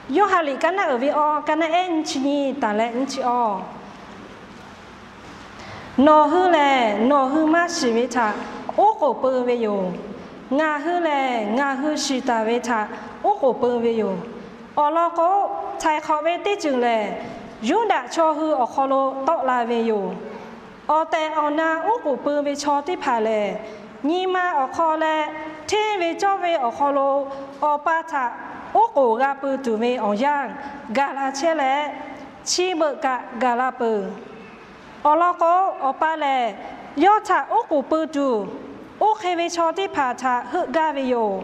Yoˇhanˬ liꞈ kaˇ naˆ uiˍ ve awˇ, kaˇ naˆ ehˉ nyiˇ chi nyi taˍ leh nyiˇ chi awˇ. Nawˬ hui lehˬ, nawˬ hui maˇ shiˍ ve htaꞈ oˉ k'oˍ pui ve yoˬ. Ngaˬ hui lehˬ, ngaˬ hui shiˍ taˍ ve htaꞈ oˉ k'oˍ pui ve yoˬ. Awˬ lawn k'o, htaiˍ hk'awꞈ ve teˇ ceuˬ lehˬ, Yuˇdaꞈ chaw hui awˬ hk'aw lo tawˆ la ve yoˬ. Awˬ tehˬ awˬ na oˉ k'oˍ pui ve chaw teˇ hpaˍ lehˬ, nyi ma awˬ hk'aw leh hteˇ ve cawˇ ve awˬ hk'aw lo Awˬ pa htaꞈ oˉ k'oˍ g'a pui tuˬ ve awˬ yanˇ gaˬ la chehˇ leh, chi beuꞈ kaꞈ gaˬ la peuˬ. Awˬ lawn k'o, Awˬ pa lehˬ yawˇ htaꞈ oˉ k'oˍ pui tuˬ, oˇ hk'e ve chaw teˇ hpaˍ htaꞈ heuˆ gaˇ ve yoˬ.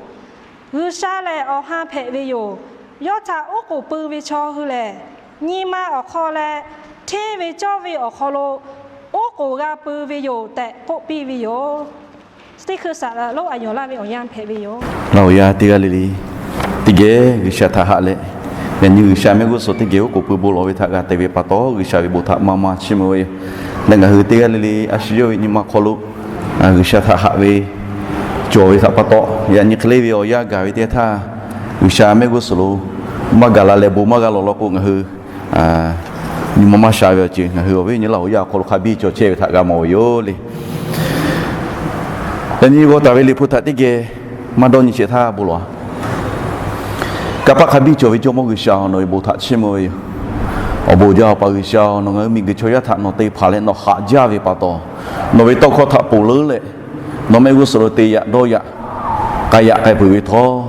G'uiˬsha lehˬ awˬ ha hpehꞈ ve yoˬ. Yawˇ htaꞈ oˉ k'oˍ pui ve chaw hui lehˬ, nyi ma awˬ hk'aw leh hteˇ ve cawˇ ve awˬ hk'aw lo oˉ k'oˍ g'a pui ve yoˬ tehꞈ k'oˆ piˇ ve yoˬ. Teˇ hkui saˍ laꞈ lonˉ a yonˍ laˇ ve awˬ yanˇ hpehꞈ ve yoˬ. Laˇ hoꞈ yaˇ teˇ g'aˇ le le, teˇ geh G'uiˬsha htaꞈ haꞈ leh, yaꞈ nyi G'uiˬsha mehˆ g'uˇ suhˍ teˇ geh oˉ k'oˍ pui bon lawˬ ve htaꞈ g'a te ve pa taw, G'uiˬsha ve bon htaꞈ maˇ maˇ chiˇ mvuh ve yoˬ. Leh ngaˬ hui teˇ g'aˇ le le a shu yawˇ ve nyi ma awˬ hk'aw lo G'uiˬsha htaꞈ haꞈ ve cawˬ ve htaꞈ pa taw, yaꞈ nyi hk'e le ve awˬ yanˇ gaˬ ve teˇ htaˇ, G'uiˬsha mehˆ g'uˇ suhˍ lo maˇ gaˬ la leh bon maˇ g'a lawˬ law k'o, ngaˬ hui nyi ma maˇ sha ve awˬ ceuˬ ngaˬ hui awˬ viˉ awˬ nyi Laˇ hoꞈ yaˇ awˬ hk'aw lo hk'a biˇ cawˬ chehˇ ve htaꞈ g'a mawˬ ve yoˬ le. Yaꞈ nyi g'aw taˍ ve Liꞈ hpu htaꞈ teˇ geh maˇ dawˇ nyi sheˍ htaˇ bon lawˬ. Kanˇ paˆ hk'a biˇ cawˬ ve Jawˇmawˇ G'uiˬsha-oˬ, nawˬ ve bon htaꞈ chiˇ mvuh ve yoˬ. Awˬ bon jaˇ Awˬ pa G'uiˬsha-oˬ, nawˬ ngaˬ hui miˬguiˬ chaw yaˇ htaꞈ nawˬ te hpanˍ leh nawˬ haꞈ jaˇ ve pa taw, nawˬ ve tawˇ hkawˇ htaꞈ ponˬ leuˉ leh, nawˬ mehˆ g'uˇ suhˍ lo te yaꞈ dawˇ yaꞈ k'ai yaꞈ k'ai peuˬ ve htawˇ,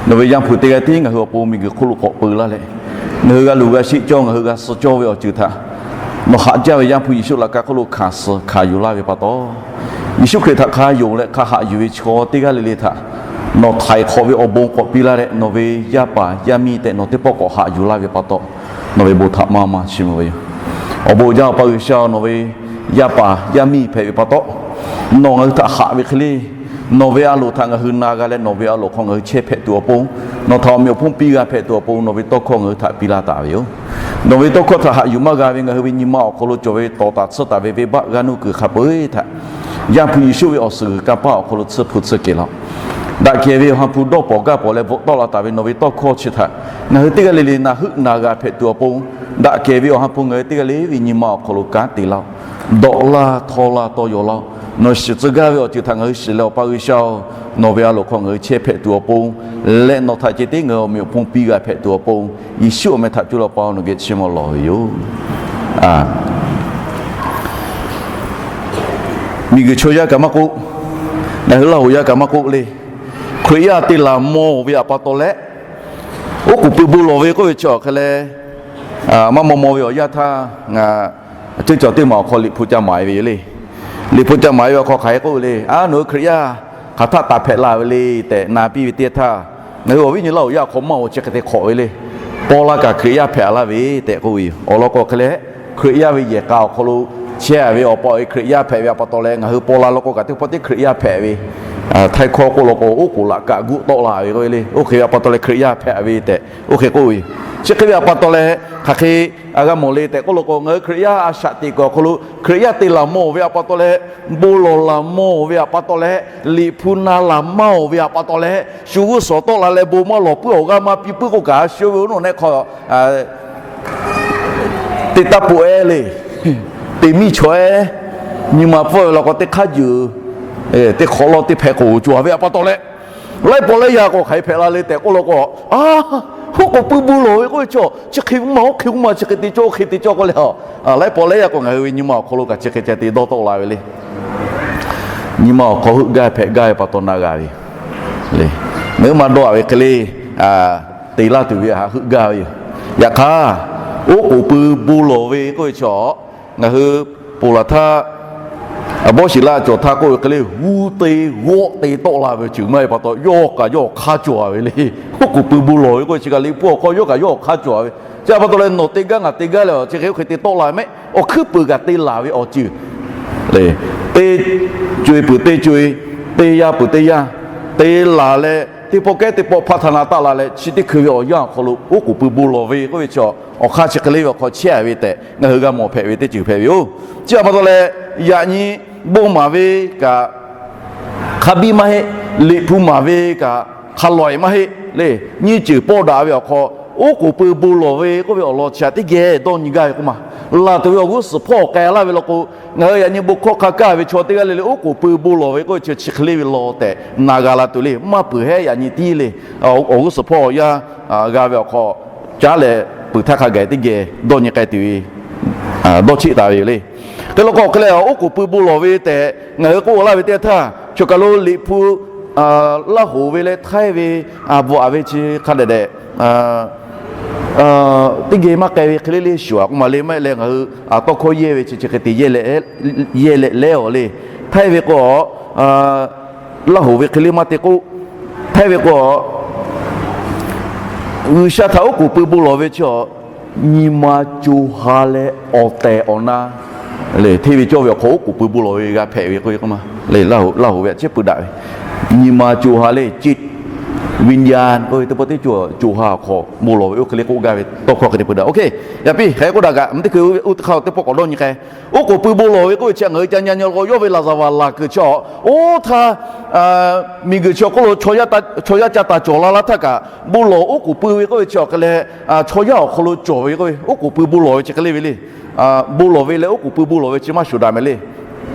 nawˬ ve Yaˇ hpu teˇ g'aˇ tiˉ ngaˬ hui awˬ pon miˬguiˬ hk'oˆ lo k'awꞈ peu laˇ leh, ngaˬ hui g'a luˬ g'a sheˆ cawˇ, ngaˬ hui g'a suh cawˇ ve awˬ ceuˬ htaꞈ nawˬ haꞈ jaˇ ve Yaˇ hpu Yeˍsuˆ laꞈ ka hk'oˆ lo hkanˍ suh hkanˍ yuˬ laˇ ve pa taw, Yeˍsuˆ Hkriꞈ htaꞈ hk'a yonˍ leh hk'a haꞈ yuˬ ve chaw teˇ g'aˇ le le htaꞈ nawˬ htaiˍ hk'awꞈ ve awˬ bon k'awꞈ piˇ laˇ leh, nawˬ ve yaˇ paˍ yaˇ miˇ tehꞈ nawˬ teˇ pawˆ k'awꞈ haꞈ yuˬ laˇ ve pa taw, nawˬ ve bon htaꞈ maˇ maˇ chiˇ mvuh ve yoˬ. Awˬ bon jaˇ Awˬ pa G'uiˬsha-oˬ, nawˬ ve yaˇ paˍ yaˇ miˇ hpehꞈ ve pa taw, nawˬ ngaˬ hui htaꞈ haꞈ ve hk'e le, nawˬ ve a loˍ htaꞈ ngaˬ hui na g'a leh, nawˬ ve a loˍ hk'aw ngaˬ hui chehˇ hpehꞈ tuˬ awˬ pon, nawˬ htaꞈ awˬ meꞈ awˬ hponˇ piˇ g'a hpehꞈ tuˬ awˬ pon, nawˬ ve tawˇ hkawˇ ngaˬ hui htaꞈ piˇ laˇ taˍ ve yoˬ. Nawˬ ve tawˇ hkawˇ htaꞈ haꞈ yuˬ maˇ g'a ve ngaˬ hui ve nyi ma awˬ hk'aw lo cawˬ ve tawˍ taˍ tsuhˇ taˍ ve venˇbaˆ g'aˇ nuˇ kuiˬ hk'a peu-eˬ htaꞈ Yaˇ hpu Yeˍsuˆ ve awˬ suhˍ g'uiˬ kanˇ paˆ awˬ hk'aw lo tsuhˇ hpu tsuhˇ kehˬ laˇ-oˆ. Daꞈ kehˬ ve Awˬ ha hpu dawˇ pawnˍ gaˇ pawnˍ leh bvuhꞈ tawˆ la taˍ ve nawˬ ve tawˇ hkawˇ chi htaꞈ ngaˬ hui teˇ g'aˇ le le na heuˆ na g'a hpehꞈ tuˬ awˬ pon, daꞈ kehˬ ve Awˬ ha hpu ngaˬ hui teˇ g'aˇ le ve nyi ma awˬ hk'aw lo kanˉ te laˇ-oˆ. Dawꞈ laˇ, htaw laˇ, tawˇ yaw laˇ-oˆ. Nawˬ shiˍ tcuh gaˇ ve awˬ ceuˬ htaꞈ ngaˬ hui shiˍ leh, Awˬ pa G'uiˬsha-oˬ, nawˬ ve a loˍ hk'aw ngaˬ hui chehˇ hpehꞈ tuˬ awˬ pon leh, nawˬ htaꞈ ceh tiˉ ngaˬ hui awˬ meꞈ awˬ hponˇ piˇ g'a hpehꞈ tuˬ awˬ pon, Yeˍsuˆ awˬ meh htaꞈ cuˇ leh Awˬ pa nawˬ geh chiˇ mvuh lawˬ ve yoˬ. Miˬguiˬ chaw yaˇ kaꞈ maˇ k'oˆ, ngaˬ hui Laˇ hoꞈ yaˇ kaꞈ maˇ k'oˆ le. Hkriꞈ yaˇ te laˬ mawˬ ve htaꞈ pa taw leh, oˉ k'oˍ pui bon lawˬ ve k'oˆ ve chi awˬ hk'e leh, maˇ maw maw ve awˬ yanˇ htaˇ ngaˬ ceˇ cawˬ teˇ maˬ awˬ hk'aw Liꞈ hpu ca maˍ e ve yoˬ le. Liꞈ hpu ca maˍ e ve awˬ hk'aw hk'aˬ hk'e k'oˆ ve le. Aˉ, nawˬ hui Hkriꞈ yaˇ hk'aˬ htaˆ taˍ hpehꞈ la ve le tehꞈ na piˇ ve teˇ htaˇ, ngaˬ hui awˬ viˉ nyi Laˇ hoꞈ yaˇ awˬ hk'aw maˇ-oˬ, chi hk'e te hk'awꞈ ve le. Paw la kaꞈ Hkriꞈ yaˇ hpehꞈ laˇ ve tehꞈ k'oˆ ve yoˬ. Awˬ lawn k'o hk'e leh, Hkriꞈ yaˇ ve yehˬ k'a awˬ hk'aw lo chehˇ ve awˬ pa awˬ e Hkriꞈ yaˇ hpehꞈ ve htaꞈ pa taw leh, ngaˬ hui paw la law k'o kaꞈ teˇ pawˆ teˇ Hkriꞈ yaˇ hpehꞈ ve, htaiˇ hkawˇ k'oˆ law k'o oˉ k'oˍ laꞈ kaꞈ guˆ tawˆ la ve k'oˆ ve le. Oˇ hk'e ve htaꞈ pa taw leh Hkriꞈ yaˇ hpehꞈ ve tehꞈ oˇ hk'e k'oˆ ve yoˬ. Chi hk'e ve htaꞈ pa taw leh, hk'aˬ hk'e a g'a mawˬ le tehꞈ k'oˆ law k'o, ngaˬ hui Hkriꞈ yaˇ a shaꞈ teꞈ kuiˬ awˬ hk'aw lo Hkriꞈ yaˇ te laˬ mawˬ ve htaꞈ pa taw leh, bon lawˬ laˬ mawˬ ve htaꞈ pa taw leh, Liꞈ hpu na laˬ mawˬ ve htaꞈ pa taw leh, shu g'uˇ suhˍ tawˆ la leh bon maˇ lawˬ puiˉ awˬ g'aˇ maˇ piˇ puiˉ k'oˆ kaꞈ, shu ve oˇ nawˬ nehˆ hk'aw teˇ taˇ poꞈ ehˉ le, teˇ miˇ chaw ehˉ, nyi ma pfuhˇ ve law k'o teˇ hk'aˇ juˬ, teˇ hk'awꞈ lawˇ teˇ hpehꞈ k'oˍ cawˬ ve htaꞈ pa taw leh, laiˉ pawˆ laiˉ yaˇ k'o hk'aˬ hk'e hpehꞈ la le tehꞈ k'oˆ law k'o, aˉ, oˉ k'oˍ pui bon lawˬ ve k'oˆ ve chaw chi hk'e maˇ, oˇ hk'e maˇ, chi hk'e te cawˇ, oˇ hk'e te cawˇ k'oˆ leh, laiˉ pawˆ laiˉ yaˇ k'o ngaˬ hui ve nyi ma awˬ hk'aw lo kaꞈ chi hk'e ca te dawˇ tawˆ la ve le. Nyi ma awˬ hk'aw heuˆ gaˇ hpehꞈ gaˇ ve pa taw na g'a ve le. Ngaˬ hui maˇ dawˇ a ve hk'e le, te laˇ tuˬ ve htaꞈ heuˆ gaˇ ve yoˬ. Yaꞈ hk'aˇ, oˉ k'oˍ pui bon lawˬ ve k'oˆ ve chaw, ngaˬ hui ponˬ laˬ htaˇ, a bawˇ shiˍ laˇ cawˬ htaˇ k'oˆ ve hk'e le, g'uˇ te g'awˆ te tawˆ la ve ceuˬ maˇ heˆ pa taw, yawˇ kaꞈ yawˇ hk'aˇ cawˬ ve le. Oˉ k'oˍ pui bon lawˬ ve k'oˆ ve chi kaꞈ Liꞈ hpu awˬ hk'aw yawˇ kaꞈ yawˇ hk'aˇ cawˬ ve. Chi htaꞈ pa taw leh nawˬ te gaˇ ngaˬ te gaˇ leh chi hk'e oˇ hk'e te tawˆ la mehˆ, awˬ hkuiˉ puiˍ kaꞈ te laˬ ve awˬ ceuˬ le. Teˇ co e peuˬ teˇ co e, teˇ yanˇ peuˬ teˇ yanˇ, te laˬ leh teˇ pawˆ kehˉ teˇ pawˆ hpaˇ htaꞈ na taˆ la leh, chi teˇ hkui ve awˬ yanˇ awˬ hk'aw lo oˉ k'oˍ pui bon lawˬ ve k'oˆ ve chi, awˬ hk'aˇ chi hk'e le ve awˬ hk'aw chehˇ a ve tehꞈ ngaˬ hui g'a mawˬ hpehꞈ ve teˇ ceuˬ hpehꞈ ve yoˬ. Chi htaꞈ pa taw leh, yaꞈ nyi bon maˍ ve kaꞈ hk'a biˇ maˇ heˆ, Liꞈ hpu maˍ ve kaꞈ hk'a lawˬ e maˇ heˆ le. Nyiˇ ceuˬ pawˆ daꞈ ve awˬ hk'aw Oˉ k'oˍ pui bon lawˬ ve k'oˆ ve awˬ lawn chi htaꞈ teˇ geh dawˇ nyi gaˇ ve k'oˆ ma. Laˬ tuˬ ve awˬ g'uˇ suhˍ hpawˇ k'ai laˇ ve law k'o, ngaˬ hui yaꞈ nyi bon hkawˇ hk'a kaˇ ve chaw teˇ g'aˇ le le oˉ k'oˍ pui bon lawˬ ve k'oˆ ve chi chi hk'e le ve law tehꞈ na g'a la tuˬ le. Maˇ peuˬ hehˉ yaꞈ nyi tiˉ le. Awˬ g'uˇ suhˍ hpawˇ yaˇ g'a ve awˬ hk'aw caˉ leh peuˬ htaˇ hk'a gaˬ teˇ geh dawˇ nyi k'ai tuˬ ve dawˇ cheˆ taˍ ve yoˬ le. Hk'e law k'o hk'e leh oˉ k'oˍ pui bon lawˬ ve tehꞈ ngaˬ hui k'oˆ laˇ ve teˇ htaˇ, choˬ kaˬ lo Liꞈ hpu Laˇ hoˍ ve leh Htaiˇ ve bvuhꞈ ve chi hk'a dehꞈ dehꞈ, teˇ geh maˇ k'ai ve hk'e le le shuˍ a k'oˆ ma le. Maˇ heˆ leh ngaˬ hui tawˇ hkawˇ yehˇ ve chi chi hk'e te yehˇ leh lehˉ awˬ le. Htaiˇ ve k'o, Laˇ hoˍ ve hk'e le maˇ te k'oˆ. Htaiˇ ve k'o, G'uiˬsha htaꞈ oˉ k'oˍ pui bon lawˬ ve chi a, nyi ma co ha leh awˬ tehˬ awˬ na le hteˇ ve cawˇ ve awˬ hk'aw oˉ k'oˍ pui bon lawˬ ve g'a hpehꞈ ve k'oˆ ve k'o ma le. Laˇ hoˍ ve a ciˉ pui daꞈ ve, nyi ma co ha le cit, viññāṇ k'oˆ ve teˇ pawˆ teˇ cawˬ co ha awˬ hk'aw bon lawˬ ve oˇ hk'e le k'oˆ gaˇ ve tawˇ hkawˇ hk'e te pui daꞈ. Oˇ hk'e yaꞈ piˇ hk'e k'oˆ daꞈ kaꞈ, mvuhˇ teˇ hkui uˉ teˇ hk'aˇ teˇ pawˆ k'awꞈ dawˇ nyi k'ai. Oˉ k'oˍ pui bon lawˬ ve k'oˆ ve chi ngaˬ hui ca nya nyi law k'o, yawˇ ve laˍzaˍvaˍ laˬ kuiˬ chi a, oˇ htaˇ miˬguiˬ chi awˬ hk'oˆ lo chaw yaˇ ca taˍ cawˬ la laˇ htaˇ kaꞈ, bon lawˬ oˉ k'oˍ pui ve k'oˆ ve chi awˬ hk'e leh, chaw yaˇ awˬ hk'aw lo cawˬ ve k'oˆ ve, oˉ k'oˍ pui bon lawˬ ve chi hk'e le ve le. Bon lawˬ ve leh oˉ k'oˍ pui bon lawˬ ve chi maˇ shuˍ daꞈ mehˍ le.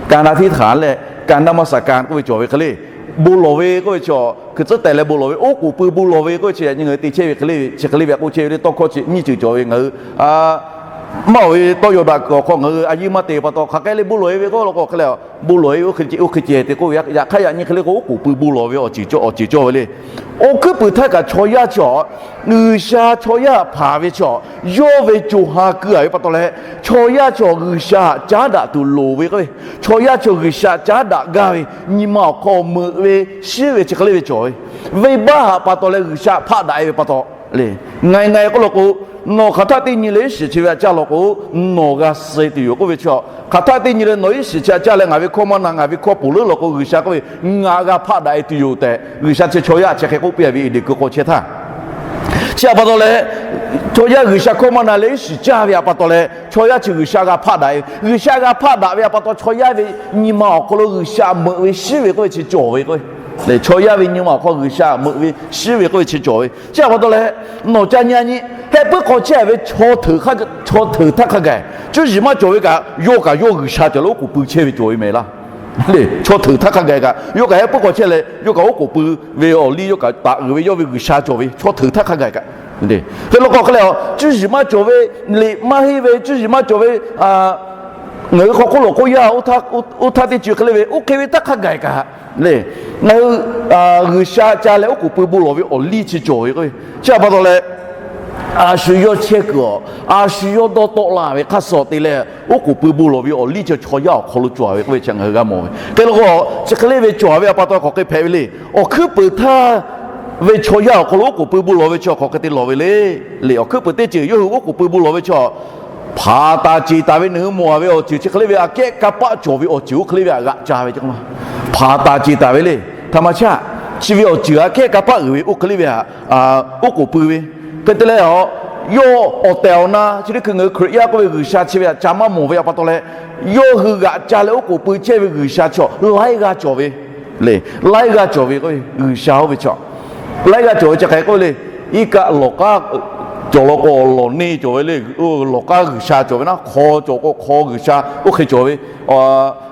Ka na htiˉ htaꞈ leh ka na maˇ saˍ ka k'oˆ ve cawˬ ve hk'e le. Bon lawˬ ve k'oˆ ve chi a, hkui tcuhˉ tehˬ leh bon lawˬ ve, oˉ k'oˍ pui bon lawˬ ve k'oˆ ve chi yaꞈ nyi ngaˬ hui te chehˇ ve hk'e le ve chi hk'e le ve a k'oˆ chehˇ ve le. Tawˇ hkawˇ chi nyiˇ ceuˬ cawˬ ve ngaˬ hui maˇ oˬ ve tawˇ yaw daꞈ kuiˬ awˬ hk'aw ngaˬ hui a yiˇ maˇ te pa taw hk'aˬ hk'e le bon lawˬ e ve k'oˆ law k'o hk'e leh, bon lawˬ e ve oˇ hk'e ce oˇ hk'e ce te k'oˆ ve yaꞈ hk'aˇ yaꞈ nyi hk'e le k'o oˉ k'oˍ pui bon lawˬ ve awˬ ceuˬ cawˬ ve le. Awˬ hkuiˉ puiˍ htaˇ kaꞈ chaw yaˇ chi a, G'uiˬsha chaw yaˇ hpanˍ ve chi a, yawˇ ve co ha keu a ve pa taw leh, chaw yaˇ chi a G'uiˬsha htaꞈ caˉ daꞈ tuˬ loˍ ve k'oˆ ve, chaw yaˇ chi a G'uiˬsha caˉ daꞈ gaˇ ve, nyi ma awˬ hk'aw meuꞈ ve, shiˉ ve chi hk'e le ve cawˬ ve, venˇbaˆ htaꞈ pa taw leh G'uiˬsha hpaˆ daꞈ e ve pa taw le. Ngaˬ e ngaˬ e k'oˆ law k'o, nawˬ hk'aˬ htaˆ teˇ nyi leh iˉ shiˍ chi ve htaꞈ caˇ law k'o, nawˬ g'a suh tuˬ yoˬ k'oˆ ve chi a, hk'aˬ htaˆ teˇ nyi leh nawˬ iˉ shiˍ chi htaꞈ caˇ leh ngaˬ ve hkawˇ maˇ na, ngaˬ ve hkawˇ ponˬ leuˉ law k'o, G'uiˬsha k'oˆ ve, ngaˬ g'a hpaˆ daꞈ e tuˬ yoˬ tehꞈ G'uiˬsha chi chaw yaˇ chi hk'e k'oˆ piˇ a ve Eˇdeˍ kuiˬ k'aw chehˇ htaˇ, chi htaꞈ pa taw leh, chaw yaˇ G'uiˬsha hkawˇ maˇ na leh iˉ shiˍ caˇ ve htaꞈ pa taw leh chaw yaˇ chi G'uiˬsha g'a hpaˆ daꞈ e. G'uiˬsha g'a hpaˆ daꞈ ve htaꞈ pa taw chaw yaˇ ve nyi ma awˬ hk'aw lo G'uiˬsha meuꞈ ve shiˉ ve k'oˆ ve chi cawˬ ve k'o, chaw yaˇ ve nyi ma awˬ hk'aw G'uiˬsha meuꞈ ve shiˉ ve k'oˆ ve chi cawˬ ve. Chi htaꞈ pa taw leh, nawˬ ca nyi a nyi, heh puiˉ hk'aw chehˇ ve chaw hteuꞈ htaˇ hk'a gaˬ, cuˇ yiˍ maˇ cawˬ ve kaꞈ, yawˇ kaꞈ yawˇ G'uiˬsha cawˬ leh oˉ k'oˍ pui chehˇ ve cawˬ ve mehˍ laˇ. Chaw hteuꞈ htaˇ hk'a gaˬ kaꞈ yawˇ kaꞈ heh puiˉ hk'aw chehˇ leh yawˇ kaꞈ oˉ k'oˍ pui ve awˬ liˇ yawˇ kaꞈ taˍ uiˍ ve yawˇ ve G'uiˬsha cawˬ ve chaw hteuꞈ htaˇ hk'a gaˬ kaꞈ, hk'e law k'o hk'e leh a, cuˇ yiˍ maˇ cawˬ ve, liꞈ maˇ henˇ ve, cuˇ yiˍ maˇ cawˬ ve ngaˬ hui hk'aw hk'oˆ lo k'oˆ yaˇ, oˇ htaˇ teˇ ceuˬ hk'e le ve, oˇ hk'e ve htaˇ hk'a gaˬ kaꞈ le, ngaˬ hui G'uiˬsha ca leh oˉ k'oˍ pui bon lawˬ ve awˬ liˇ chi cawˬ ve k'o, chi htaꞈ pa taw leh, a shu yawˇ chehˇ kuiˬ a, a shu yawˇ dawˇ tawˆ la ve hk'aˇ suh te leh, oˉ k'oˍ pui bon lawˬ ve awˬ liˇ chi chaw yaˇ awˬ hk'aw lo cawˬ ve k'oˆ ve chi ngaˬ hui g'a mawˬ ve. Hk'e law k'o, chi hk'e le ve cawˬ ve htaꞈ pa taw k'awꞈ hk'e hpehꞈ ve le. Awˬ hkuiˉ puiˍ htaˇ ve chaw yaˇ awˬ hk'aw lo oˉ k'oˍ pui bon lawˬ ve chi hk'aˬ hk'e te lawˬ ve le. Le awˬ hkuiˉ puiˍ teˇ ceuˬ yawˇ hui oˉ k'oˍ pui bon lawˬ ve chi a, hpanˍ taˍ ceˬ taˍ ve nawˬ hui mawˬ ve awˬ ceuˬ chi hk'e le ve aꞈ kehˉ kanˇ paˆ cawˬ ve awˬ ceuˬ oˇ hk'e le ve htaꞈ g'aꞈ ca ve. Hpanˍ taˍ ceˬ taˍ ve le, htaꞈ ma chaˇ, chi ve awˬ ceuˬ aꞈ kehˉ kanˇ paˆ uiˍ ve oˇ hk'e le ve htaꞈ oˉ k'oˍ pui ve. Hk'e te leh a, yawˇ awˬ tehˬ awˬ na chi teˇ hkui ngaˬ hui Hkriꞈ yaˇ k'oˆ ve G'uiˬsha chi ve htaꞈ ca maˇ mawˬ ve htaꞈ pa taw leh, yawˇ hui g'aꞈ ca leh oˉ k'oˍ pui chehˇ ve G'uiˬsha chi a laiˉ g'aˇ cawˬ ve le, laiˉ g'aˇ cawˬ ve k'o, G'uiˬsha oˇ ve chi a laiˉ g'aˇ cawˬ ve chi hk'e k'oˆ le. Iˉ kaˆ lawˬ k'aˉ cawˬ law k'o lawˬ neˇ cawˬ ve le. Lawˬ k'aˉ G'uiˬsha cawˬ ve naˉ, hk'aw cawˬ k'o hk'aw G'uiˬsha oˇ hk'e cawˬ ve,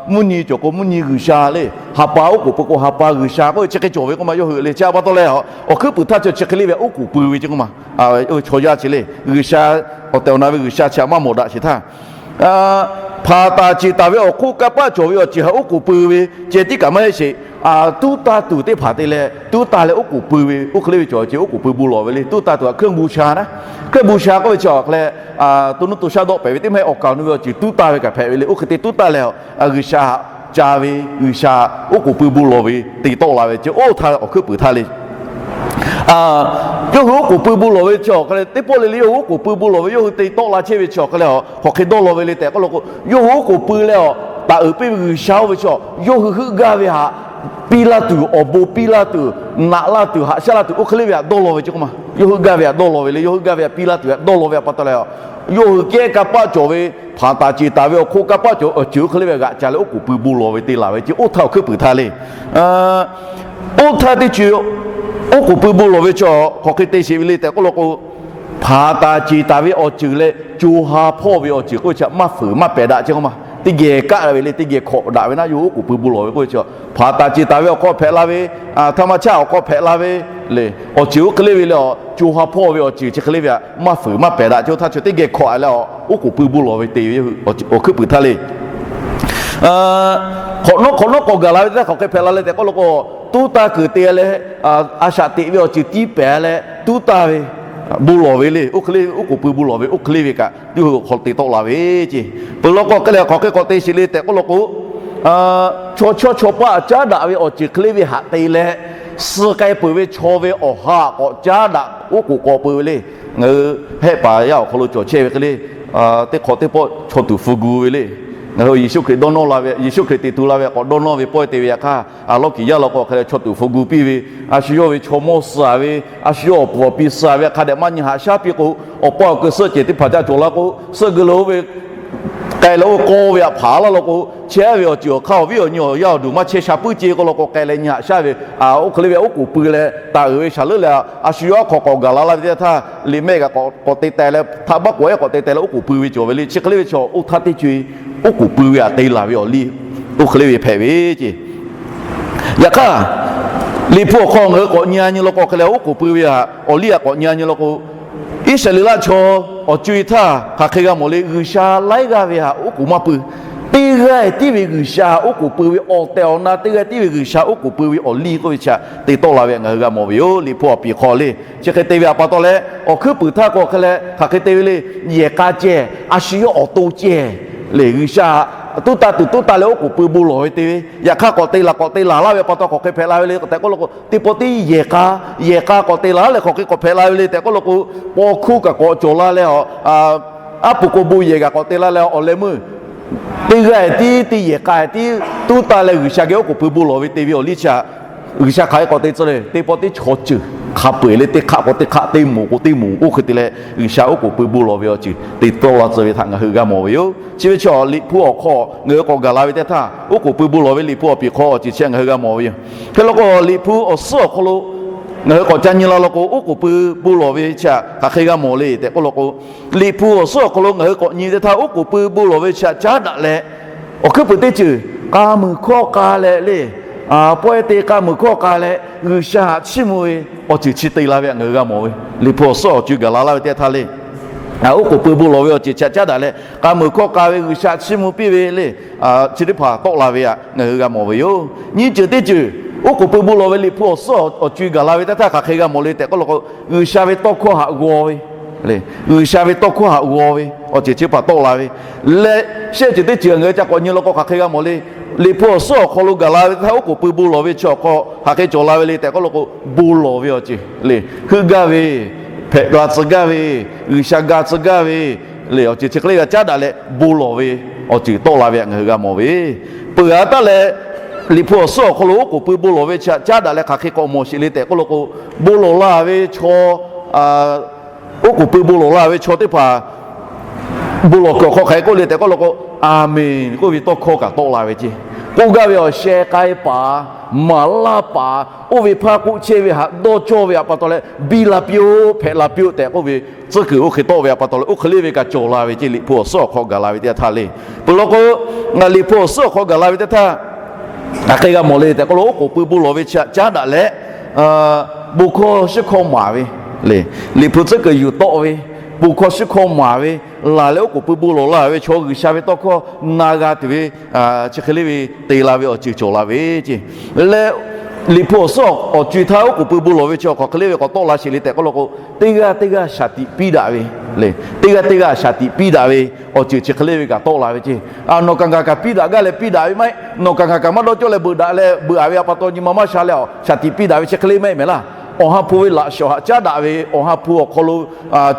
mvuhˇ nyi cawˬ k'o mvuhˇ nyi G'uiˬsha le, ha pa oˉ k'oˍ pui k'o ha pa G'uiˬsha k'oˆ ve chi hk'e cawˬ ve k'oˆ ma. Yawˇ hui le chi htaꞈ pa taw leh a, awˬ hkuiˉ puiˍ htaˇ chi chi hk'e le ve oˉ k'oˍ pui ve chi k'oˆ ma. Chaw yaˇ chi le G'uiˬsha awˬ tehˬ awˬ na ve G'uiˬsha chi htaꞈ maˇ mawˬ daꞈ sheˍ htaˇ, hpanˍ taˍ ceˬ taˍ ve awˬ hk'oˆ kanˇ paˆ cawˬ ve awˬ ceuˬ htaꞈ oˉ k'oˍ pui ve ceh tiˉ kaꞈ maˇ heˆ sheˍ. Tuˉ tanˇ tuˬ teˇ hpaˍ te leh tuˉ tanˇ leh oˉ k'oˍ pui ve oˇ hk'e le ve cawˬ ceh oˉ k'oˍ pui bon lawˬ ve le. Tuˉ tanˇ tuˬ htaꞈ hkuiˉ bu sha naˉ, hkuiˉ bu sha k'oˆ ve chi a hk'e leh, to nuˇ to shaˉ dawˆ pehˍ ve teˇ maˇ heˆ, awˬ kaˍ awˬ nu ve awˬ ceuˬ tuˉ tanˇ ve kaꞈ hpehꞈ ve le. Oˇ hk'e te tuˉ tanˇ leh a, G'uiˬsha ca ve, G'uiˬsha oˉ k'oˍ pui bon lawˬ ve te tawˆ la ve ceh oˇ htaˇ awˬ hkuiˉ puiˍ htaˇ le. Yawˇ hui oˉ k'oˍ pui bon lawˬ ve chi a hk'e leh teˇ pawˆ le le yawˇ hui oˉ k'oˍ pui bon lawˬ ve yawˇ hui te tawˆ la chehˇ ve chi a hk'e leh a, hk'aˬ hk'e dawˇ law ve le tehꞈ k'oˆ law k'o, yawˇ hui oˉ k'oˍ pui leh a, taˍ uiˍ piˇ ve G'uiˬsha oˇ ve chi a, yawˇ hui heuˆ gaˇ ve htaꞈ piˇ laˇ tuˬ, awˬ bon piˇ laˇ tuˬ, naꞈ laˇ tuˬ, haꞈ shaˉ laˇ tuˬ oˇ hk'e le ve htaꞈ dawˇ law ve ceh k'oˆ ma. Yawˇ hui gaˇ ve htaꞈ dawˇ law ve le. Yawˇ hui gaˇ ve htaꞈ piˇ laˇ tuˬ htaꞈ dawˇ law ve htaꞈ pa taw leh a, yawˇ hui kehˉ kanˇ paˆ cawˬ ve, hpanˍ taˍ ceˬ taˍ ve awˬ hk'oˆ kanˇ paˆ cawˬ awˬ ceuˬ oˇ hk'e le ve g'aꞈ ca leh oˉ k'oˍ pui bon lawˬ ve te laˬ ve ceh oˇ htaˇ awˬ hkuiˉ puiˍ htaˇ le. Oˇ htaˇ teˇ ceuˬ oˉ k'oˍ pui bon lawˬ ve chi a hk'aˬ hk'e te sheˍ ve le tehꞈ k'oˆ law k'o, hpaˍ taˍ ceˬ taˍ ve awˬ ceuˬ leh co ha hpawˇ ve awˬ ceuˬ k'oˆ ve chi maˇ fuiˍ maˇ pehˬ daꞈ ceˇ k'oˆ ma. Teˇ geh kaˆ ve le, teˇ geh hkawꞈ daꞈ ve naˉ yoˬ. Oˉ k'oˍ pui bon lawˬ ve k'oˆ ve chi, hpaˍ taˍ ceˬ taˍ ve awˬ hk'aw hpehꞈ la ve, htaˇ maˇ chaˇ awˬ hk'aw hpehꞈ la ve le, awˬ ceuˬ oˇ hk'e le ve le, co ha hpawˇ ve awˬ ceuˬ chi hk'e le ve htaꞈ maˇ fuiˍ maˇ pehˬ daꞈ ceˇ. Oˇ htaˇ chi teˇ geh hkawꞈ leh, oˉ k'oˍ pui bon lawˬ ve te ve awˬ hkuiˉ puiˍ htaˇ le. Hk'awꞈ nawˉ hk'awꞈ nawˉ k'awꞈ gaˬ la ve teˇ htaˇ hk'aˬ hk'e hpehꞈ la le tehꞈ k'oˆ lo k'o, tuˉ taˇ kuiˬ te leh, a shaꞈ teꞈ ve awˬ ceuˬ tiˉ pehˍ leh tuˉ taˇ ve, bon lawˬ ve le. Oˇ hk'e le oˉ k'oˍ pui bon lawˬ ve oˇ hk'e le ve kaꞈ tuˉ hk'aw te tawˆ la ve ceˇ. Peuˬ law k'o hk'e leh hk'aˬ hk'e k'awꞈ te sheˍ le tehꞈ k'oˆ lo k'o, chaw chawˇ chaw paˆ caˉ daꞈ ve awˬ ceuˬ hk'e le ve haꞈ te leh, suh k'ai peuˬ ve chaw ve awˬ ha k'awꞈ caˉ daꞈ oˉ k'oˍ k'awꞈ pui ve le. Ngaˬ hui Hehˆ paˍ yaˇ awˬ hk'aw lo cawˬ chehˇ ve hk'e le, teˇ hk'awꞈ teˇ pawˆ chaw tuˬ fu gu ve le. Ngaˬ hui Yeˍsuˆ Hkriꞈ dawˇ nawˇ la ve, Yeˍsuˆ Hkriꞈ te tu la ve k'awꞈ dawˇ nawˇ ve pawehˇ te ve yaꞈ hk'aˇ, a lawˇ kiˬ yaˇ law k'o hk'e leh chaw tuˬ fu gu piˇ ve, a shu yawˇ ve chaw mawˇ suh ve, a shu yawˇ awˬ puˍ awˬ pi suh ve hk'a dehꞈ maˇ nyi haꞈ shaˉ piˇ k'o, awˬ pa awˬ kuiˬ suhˆ cehˬ teˇ hpaˍ ca cawˬ la k'o, suhˆ geu lo oˇ ve k'ai leh oˇ ve k'aw ve aꞈ hpaˍ laˇ law k'o, chehˇ ve awˬ ceuˬ awˬ hk'aˇ awˬ viˉ awˬ nyi awˬ yaˇ awˬ duˬ maˇ chehˇ sha puiˉ ceˇ k'oˆ law k'o, k'ai leh nyi haꞈ shaˉ ve, oˇ hk'e le ve oˉ k'oˍ pui leh taˍ uiˍ ve shaˍ leuˉ leh, a shu yawˇ hk'aw k'awꞈ gaˬ la la ve teˇ htaˇ, liꞈ mehˆ kaꞈ k'awꞈ te teh leh htaꞈ baˆ k'awꞈ ehˉ k'awꞈ te teh leh oˉ k'oˍ pui ve cawˬ ve le. Chi hk'e le ve chaw oˇ htaˇ teˇ co-e oˉ k'oˍ pui ve htaꞈ te laˬ ve awˬ liˇ oˇ hk'e le ve hpehꞈ ve ceˇ. Yaꞈ hk'aˇ, Liꞈ hpu awˬ hk'aw ngaˬ hui k'awꞈ nyi nyi law k'o hk'e leh oˉ k'oˍ pui ve htaꞈ awˬ liˇ htaꞈ k'awꞈ nyi nyi law k'o, Iˉsaˍreˍlaˆ chaw awˬ co-e htaˇ hk'aˬ hk'e g'a mawˬ le. G'uiˬsha laiˉ g'aˇ ve htaꞈ oˉ k'oˍ maˇ pui. Teˇ g'aˇ tiˉ ve G'uiˬsha oˉ k'oˍ pui ve, awˬ tehˬ awˬ na teˇ g'aˇ tiˉ ve G'uiˬsha oˉ k'oˍ pui ve awˬ liˇ k'oˆ ve chi htaꞈ te tawˆ la ve htaꞈ ngaˬ hui g'a mawˬ ve yoˬ. Liꞈ hpu awˬ piˍ hk'aw le, chi hk'e te ve htaꞈ pa taw leh, awˬ hkuiˉ puiˍ htaˇ k'o hk'e leh hk'aˬ hk'e te ve le. Yehˬ k'a ceh, a shu yawˇ awˬ to ceh le. G'uiˬsha tuˉ taˇ tuˬ tuˉ taˇ leh oˉ k'oˍ pui bon lawˬ ve te ve, yaꞈ hk'aˇ k'awꞈ te laˬ k'awꞈ te laˬ laˇ ve pa taw hk'aˬ hk'e hpehꞈ la ve le tehꞈ k'oˆ lo k'o, teˇ pawˆ teˇ yehˬ k'a, yehˬ k'a k'awꞈ te laˬ leh hk'aˬ hk'e k'awꞈ hpehꞈ la ve le tehꞈ k'oˆ lo k'o, paw hkuˇ kaꞈ k'awꞈ cawˬ la leh, aˉ pu k'o bon yehˬ kaꞈ k'awꞈ te la leh awˬ leh meuˇ teˇ g'aˇ tiˉ teˇ yehˬ k'a tiˉ tuˉ taˇ leh G'uiˬsha geh oˉ k'oˍ pui bon lawˬ ve te ve awˬ liˇ chi htaꞈ G'uiˬsha hk'aˬ hk'e k'awꞈ te tcuh le. Teˇ pawˆ teˇ chaw ceuˬ hk'a peu-eˬ leh teˇ hk'aˆ k'awꞈ teˇ hk'aˆ teˇ moˍ k'o teˇ moˍ oˇ hk'e te leh G'uiˬsha oˉ k'oˍ pui bon lawˬ ve awˬ ceuˬ te tawˆ la tcuh ve htaꞈ ngaˬ hui g'a mawˬ ve yoˬ. Chi ve chi Liꞈ hpu awˬ hk'aw ngaˬ hui k'awꞈ gaˬ la ve teˇ htaˇ, oˉ k'oˍ pui bon lawˬ ve Liꞈ hpu awˬ piˍ hk'aw awˬ ceuˬ chi ngaˬ hui g'a mawˬ ve yoˬ. Hk'e law k'o Liꞈ hpu awˬ suhˉ awˬ hk'aw lo ngaˬ hui k'awꞈ ca nyi la law k'o, oˉ k'oˍ pui bon lawˬ ve chi htaꞈ hk'aˬ hk'e g'a mawˬ le tehꞈ k'oˆ law k'o, Liꞈ hpu awˬ suhˉ awˬ hk'aw lo ngaˬ hui k'awꞈ nyi teˇ htaˇ, oˉ k'oˍ pui bon lawˬ ve chi htaꞈ caˉ daꞈ leh, awˬ hkuiˉ puiˍ teˇ ceuˬ k'a muiˬ hkawˇ k'a leh le, pawehˇ te k'a muiˬ hkawˇ k'a leh G'uiˬsha htaꞈ chiˇ mvuh ve awˬ ceuˬ chi te la ve htaꞈ ngaˬ hui g'a mawˬ ve. Liꞈ hpu awˬ suhˉ awˬ co-e gaˬ la laˇ ve teˇ htaˇ le, oˉ k'oˍ pui bon lawˬ ve awˬ ceuˬ chi htaꞈ caˉ daꞈ leh k'a muiˬ hkawˇ k'a ve G'uiˬsha htaꞈ chiˇ mvuh piˇ ve le, chi teˇ hpaˍ tawˆ la ve htaꞈ ngaˬ hui g'a mawˬ ve yoˬ. Nyiˇ ceuˬ teˇ ceuˬ, oˉ k'oˍ pui bon lawˬ ve Liꞈ hpu awˬ suhˉ awˬ co-e gaˬ la ve teˇ htaˇ hk'aˬ hk'e g'a mawˬ le tehꞈ k'oˆ law k'o, G'uiˬsha ve tawˇ hkawˇ htaꞈ g'aw ve, G'uiˬsha ve tawˇ hkawˇ htaꞈ g'aw ve awˬ ceuˬ chi teˇ hpaˍ tawˆ la ve. Leh shehˆ ceuˬ teˇ ceuˬ ngaˬ hui ca k'awꞈ nyi law k'o hk'aˬ hk'e g'a mawˬ le. Liꞈ hpu awˬ suhˉ awˬ hk'aw lo gaˬ la ve teˇ htaˇ, oˉ k'oˍ pui bon lawˬ ve chi awˬ hk'aw hk'aˬ hk'e cawˬ la ve le tehꞈ k'oˆ law k'o, bon lawˬ ve awˬ ceuˬ le. Heuˆ gaˇ ve, hpehꞈ la tcuh gaˇ ve, G'uiˬsha ga tcuh gaˇ ve le, awˬ ceuˬ chi hk'e le g'a caˉ daꞈ leh bon lawˬ ve awˬ ceuˬ tawˆ la ve htaꞈ ngaˬ hui g'a mawˬ ve. Peuˬ ha taˉ leh, Liꞈ hpu awˬ suhˉ awˬ hk'aw lo oˉ k'oˍ pui bon lawˬ ve chi htaꞈ caˉ daꞈ leh hk'aˬ hk'e k'awꞈ mawˬ sheˍ le tehꞈ k'oˆ law k'o, bon lawˬ la ve chaw oˉ k'oˍ pui bon lawˬ la ve chaw teˇ hpaˍ bon lawˬ kuiˬ awˬ hk'aw hk'aˬ hk'e k'oˆ le tehꞈ k'oˆ law k'o, Aˍmenˍ k'oˆ ve tawˇ hkawˇ kaꞈ tawˆ la ve ceˇ. K'oˆ gaˇ ve awˬ sheh k'ai paˍ, maˍ laˇ paˍ, oˇ ve hpaˇ k'oˆ chehˇ ve htaꞈ dawˇ cawˇ ve htaꞈ pa taw leh, biˇ la piˇ-oˆ, hpehꞈ la piˇ-oˆ tehꞈ k'oˆ ve tcuhˉ kuiˬ oˇ hk'e tawˆ ve htaꞈ pa taw leh, oˇ hk'e le ve kaꞈ cawˬ la ve ceˇ. Liꞈ hpu awˬ suhˉ awˬ hk'aw gaˬ la ve teˇ htaˇ le. Peuˬ law k'o, Liꞈ hpu awˬ suhˉ awˬ hk'aw gaˬ la ve teˇ htaˇ, hk'aˬ hk'e g'a mawˬ le tehꞈ k'oˆ law, oˉ k'oˍ pui bon lawˬ ve chi htaꞈ caˉ daꞈ leh, bon hkawˇ shiˉ hkawˇ maˍ ve le, Liꞈ hpu tcuhˉ kuiˬ yuˬ tawˆ ve, bon hkawˇ shiˉ hkawˇ maˍ ve, laˬ leh oˉ k'oˍ pui bon lawˬ la ve chaw G'uiˬsha ve tawˇ hkawˇ na g'a tuˬ ve, chi hk'e le ve te la ve awˬ ceuˬ cawˬ la ve ceˇ. Leh Liꞈ hpu awˬ suhˉ awˬ co-e htaˇ oˉ k'oˍ pui bon lawˬ ve chi hk'aˬ hk'e le ve k'awꞈ tawˆ la sheˍ le tehꞈ k'oˆ law k'o, teˇ g'aˇ teˇ g'aˇ shaˍ tiꞈ piˇ daꞈ ve le, teˇ g'aˇ teˇ g'aˇ shaˍ tiꞈ piˇ daꞈ ve awˬ ceuˬ chi hk'e le ve kaꞈ tawˆ la ve ceˇ. Nawˬ kaꞈ ngaˬ kaꞈ piˇ daꞈ gaˇ leh piˇ daꞈ ve maˇ heˆ. Nawˬ kaꞈ ngaˬ kaꞈ maˇ dawˇ cawˇ leh beuꞈ daꞈ leh beuꞈ-aˬ ve htaꞈ pa taw nyi ma maˇ sha leh shaˍ tiꞈ piˇ daꞈ ve chi hk'e le maˇ heˆ mehˍ laˇ. Awˬ ha hpu ve laꞈ shawˍ htaꞈ caˉ daꞈ ve, awˬ ha hpu awˬ hk'aw lo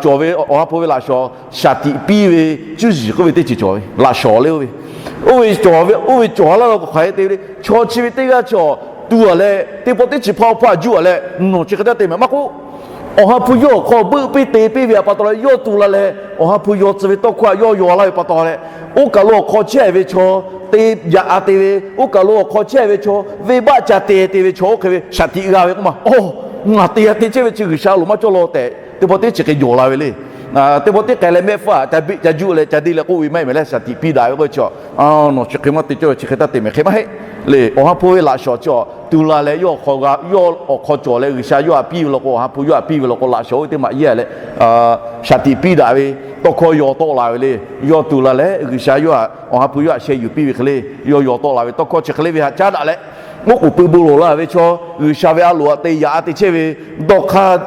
cawˬ ve awˬ ha hpu ve laꞈ shawˍ shaˍ tiꞈ piˇ ve cuˇ yiˍ k'oˆ ve teˇ ceuˬ cawˬ ve laꞈ shawˍ le. Oˇ ve, oˇ ve cawˬ laˇ law k'o hk'aˬ hk'e te ve le. Chaw chi ve teˇ g'aˇ chaw tuˬ-a leh teˇ pawˆ teˇ chi hpaˇ awˬ hpaˇ juˇ-a leh nawˬ chi hk'e te te mehˍ maˇ k'oˆ, awˬ ha hpu yawˇ awˬ hk'aw beuˆ piˇ te piˇ ve htaꞈ pa taw leh yawˇ tu la leh, awˬ ha hpu yaw tcuh ve tawˇ hkawˇ htaꞈ yawˇ yaw laˇ ve pa taw leh, oˇ kaˬ lo awˬ hk'aw chehˇ ve chaw te yaꞈ-a te ve, oˇ kaˬ lo awˬ hk'aw chehˇ ve chaw venˇbaˆ ca te te ve chaw oˇ hk'e ve shaˍ tiꞈ g'a ve k'oˆ ma. Oˇ, ngaˬ te-a te chehˇ ve chi G'uiˬsha loˍ maˇ cawˇ law tehꞈ teˇ pawˆ teˇ chi hk'e jawˬ la ve le. Teˇ pawˆ teˇ k'ai leh mehˆ hpfuhˇ aꞈ ca beˆ ca juˆ leh ca deˇ leh k'oˆ ve maˇ heˆ mehˍ leh, shaˍ tiꞈ piˇ daꞈ ve k'oˆ ve chi, nawˬ chi hk'e maˇ te cawˇ, chi hk'e taˇ te mehˍ hk'e maˇ heˆ le. Awˬ ha hpu ve laꞈ shawnˍ chi awˬ tu la leh yawˇ awˬ hk'aw cawˬ leh G'uiˬsha yawˇ htaꞈ piˇ ve law k'o, awˬ ha hpu yawˇ htaꞈ piˇ ve law k'o, laꞈ shawnˍ oˇ ve teˇ maꞈ yeˇ leh shaˍ tiꞈ piˇ daꞈ ve tawˇ hkawˇ yaw tawˆ la ve le. Yawˇ tu la leh G'uiˬsha yawˇ htaꞈ, awˬ ha hpu yawˇ htaꞈ sheh yuˬ piˇ ve hk'e le, yawˇ yaw tawˆ la ve tawˇ hkawˇ chi hk'e le ve htaꞈ caˉ daꞈ leh, oˉ k'oˍ pui bon lawˬ la ve chaw, G'uiˬsha ve a loˍ htaꞈ te yaꞈ te chehˇ ve, dawˇ hk'aˇ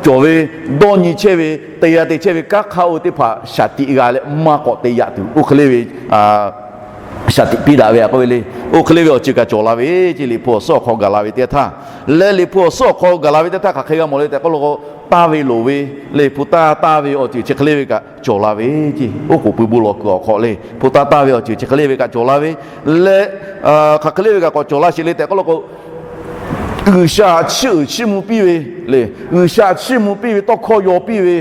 cawˬ ve, dawˇ nyi chehˇ ve, te g'a te chehˇ ve kanˉ hk'aˇ oˇ ve teˇ hpaˍ shaˍ tiꞈ g'a leh maˇ k'awꞈ te yaꞈ tuˬ, oˇ hk'e le ve shaˍ tiꞈ piˇ daꞈ ve k'oˆ ve le. Oˇ hk'e le ve awˬ ceuˬ kaꞈ cawˬ la ve ceˇ. Liꞈ hpu awˬ suhˉ awˬ hk'aw gaˬ la ve teˇ htaˇ, leh Liꞈ hpu awˬ suhˉ awˬ hk'aw gaˬ la ve teˇ htaˇ hk'aˬ hk'e g'a mawˬ le tehꞈ k'oˆ law k'o, taˇ ve loˍ ve, Liꞈ hpu taˇ taˇ ve awˬ ceuˬ chi hk'e le ve kaꞈ cawˬ la ve ceˇ. Oˉ k'oˍ pui bon lawˬ kuiˬ awˬ hk'aw le, hpu taˇ taˇ ve awˬ ceuˬ chi hk'e le ve kaꞈ cawˬ la ve, leh hk'aˬ hk'e le ve kaꞈ k'awꞈ cawˬ la sheˍ le tehꞈ k'oˆ law k'o, G'uiˬsha chiˇ uiˍ chiˇ mvuh piˇ ve le, G'uiˬsha chiˇ mvuh piˇ ve tawˇ hkawˇ yaw piˇ ve,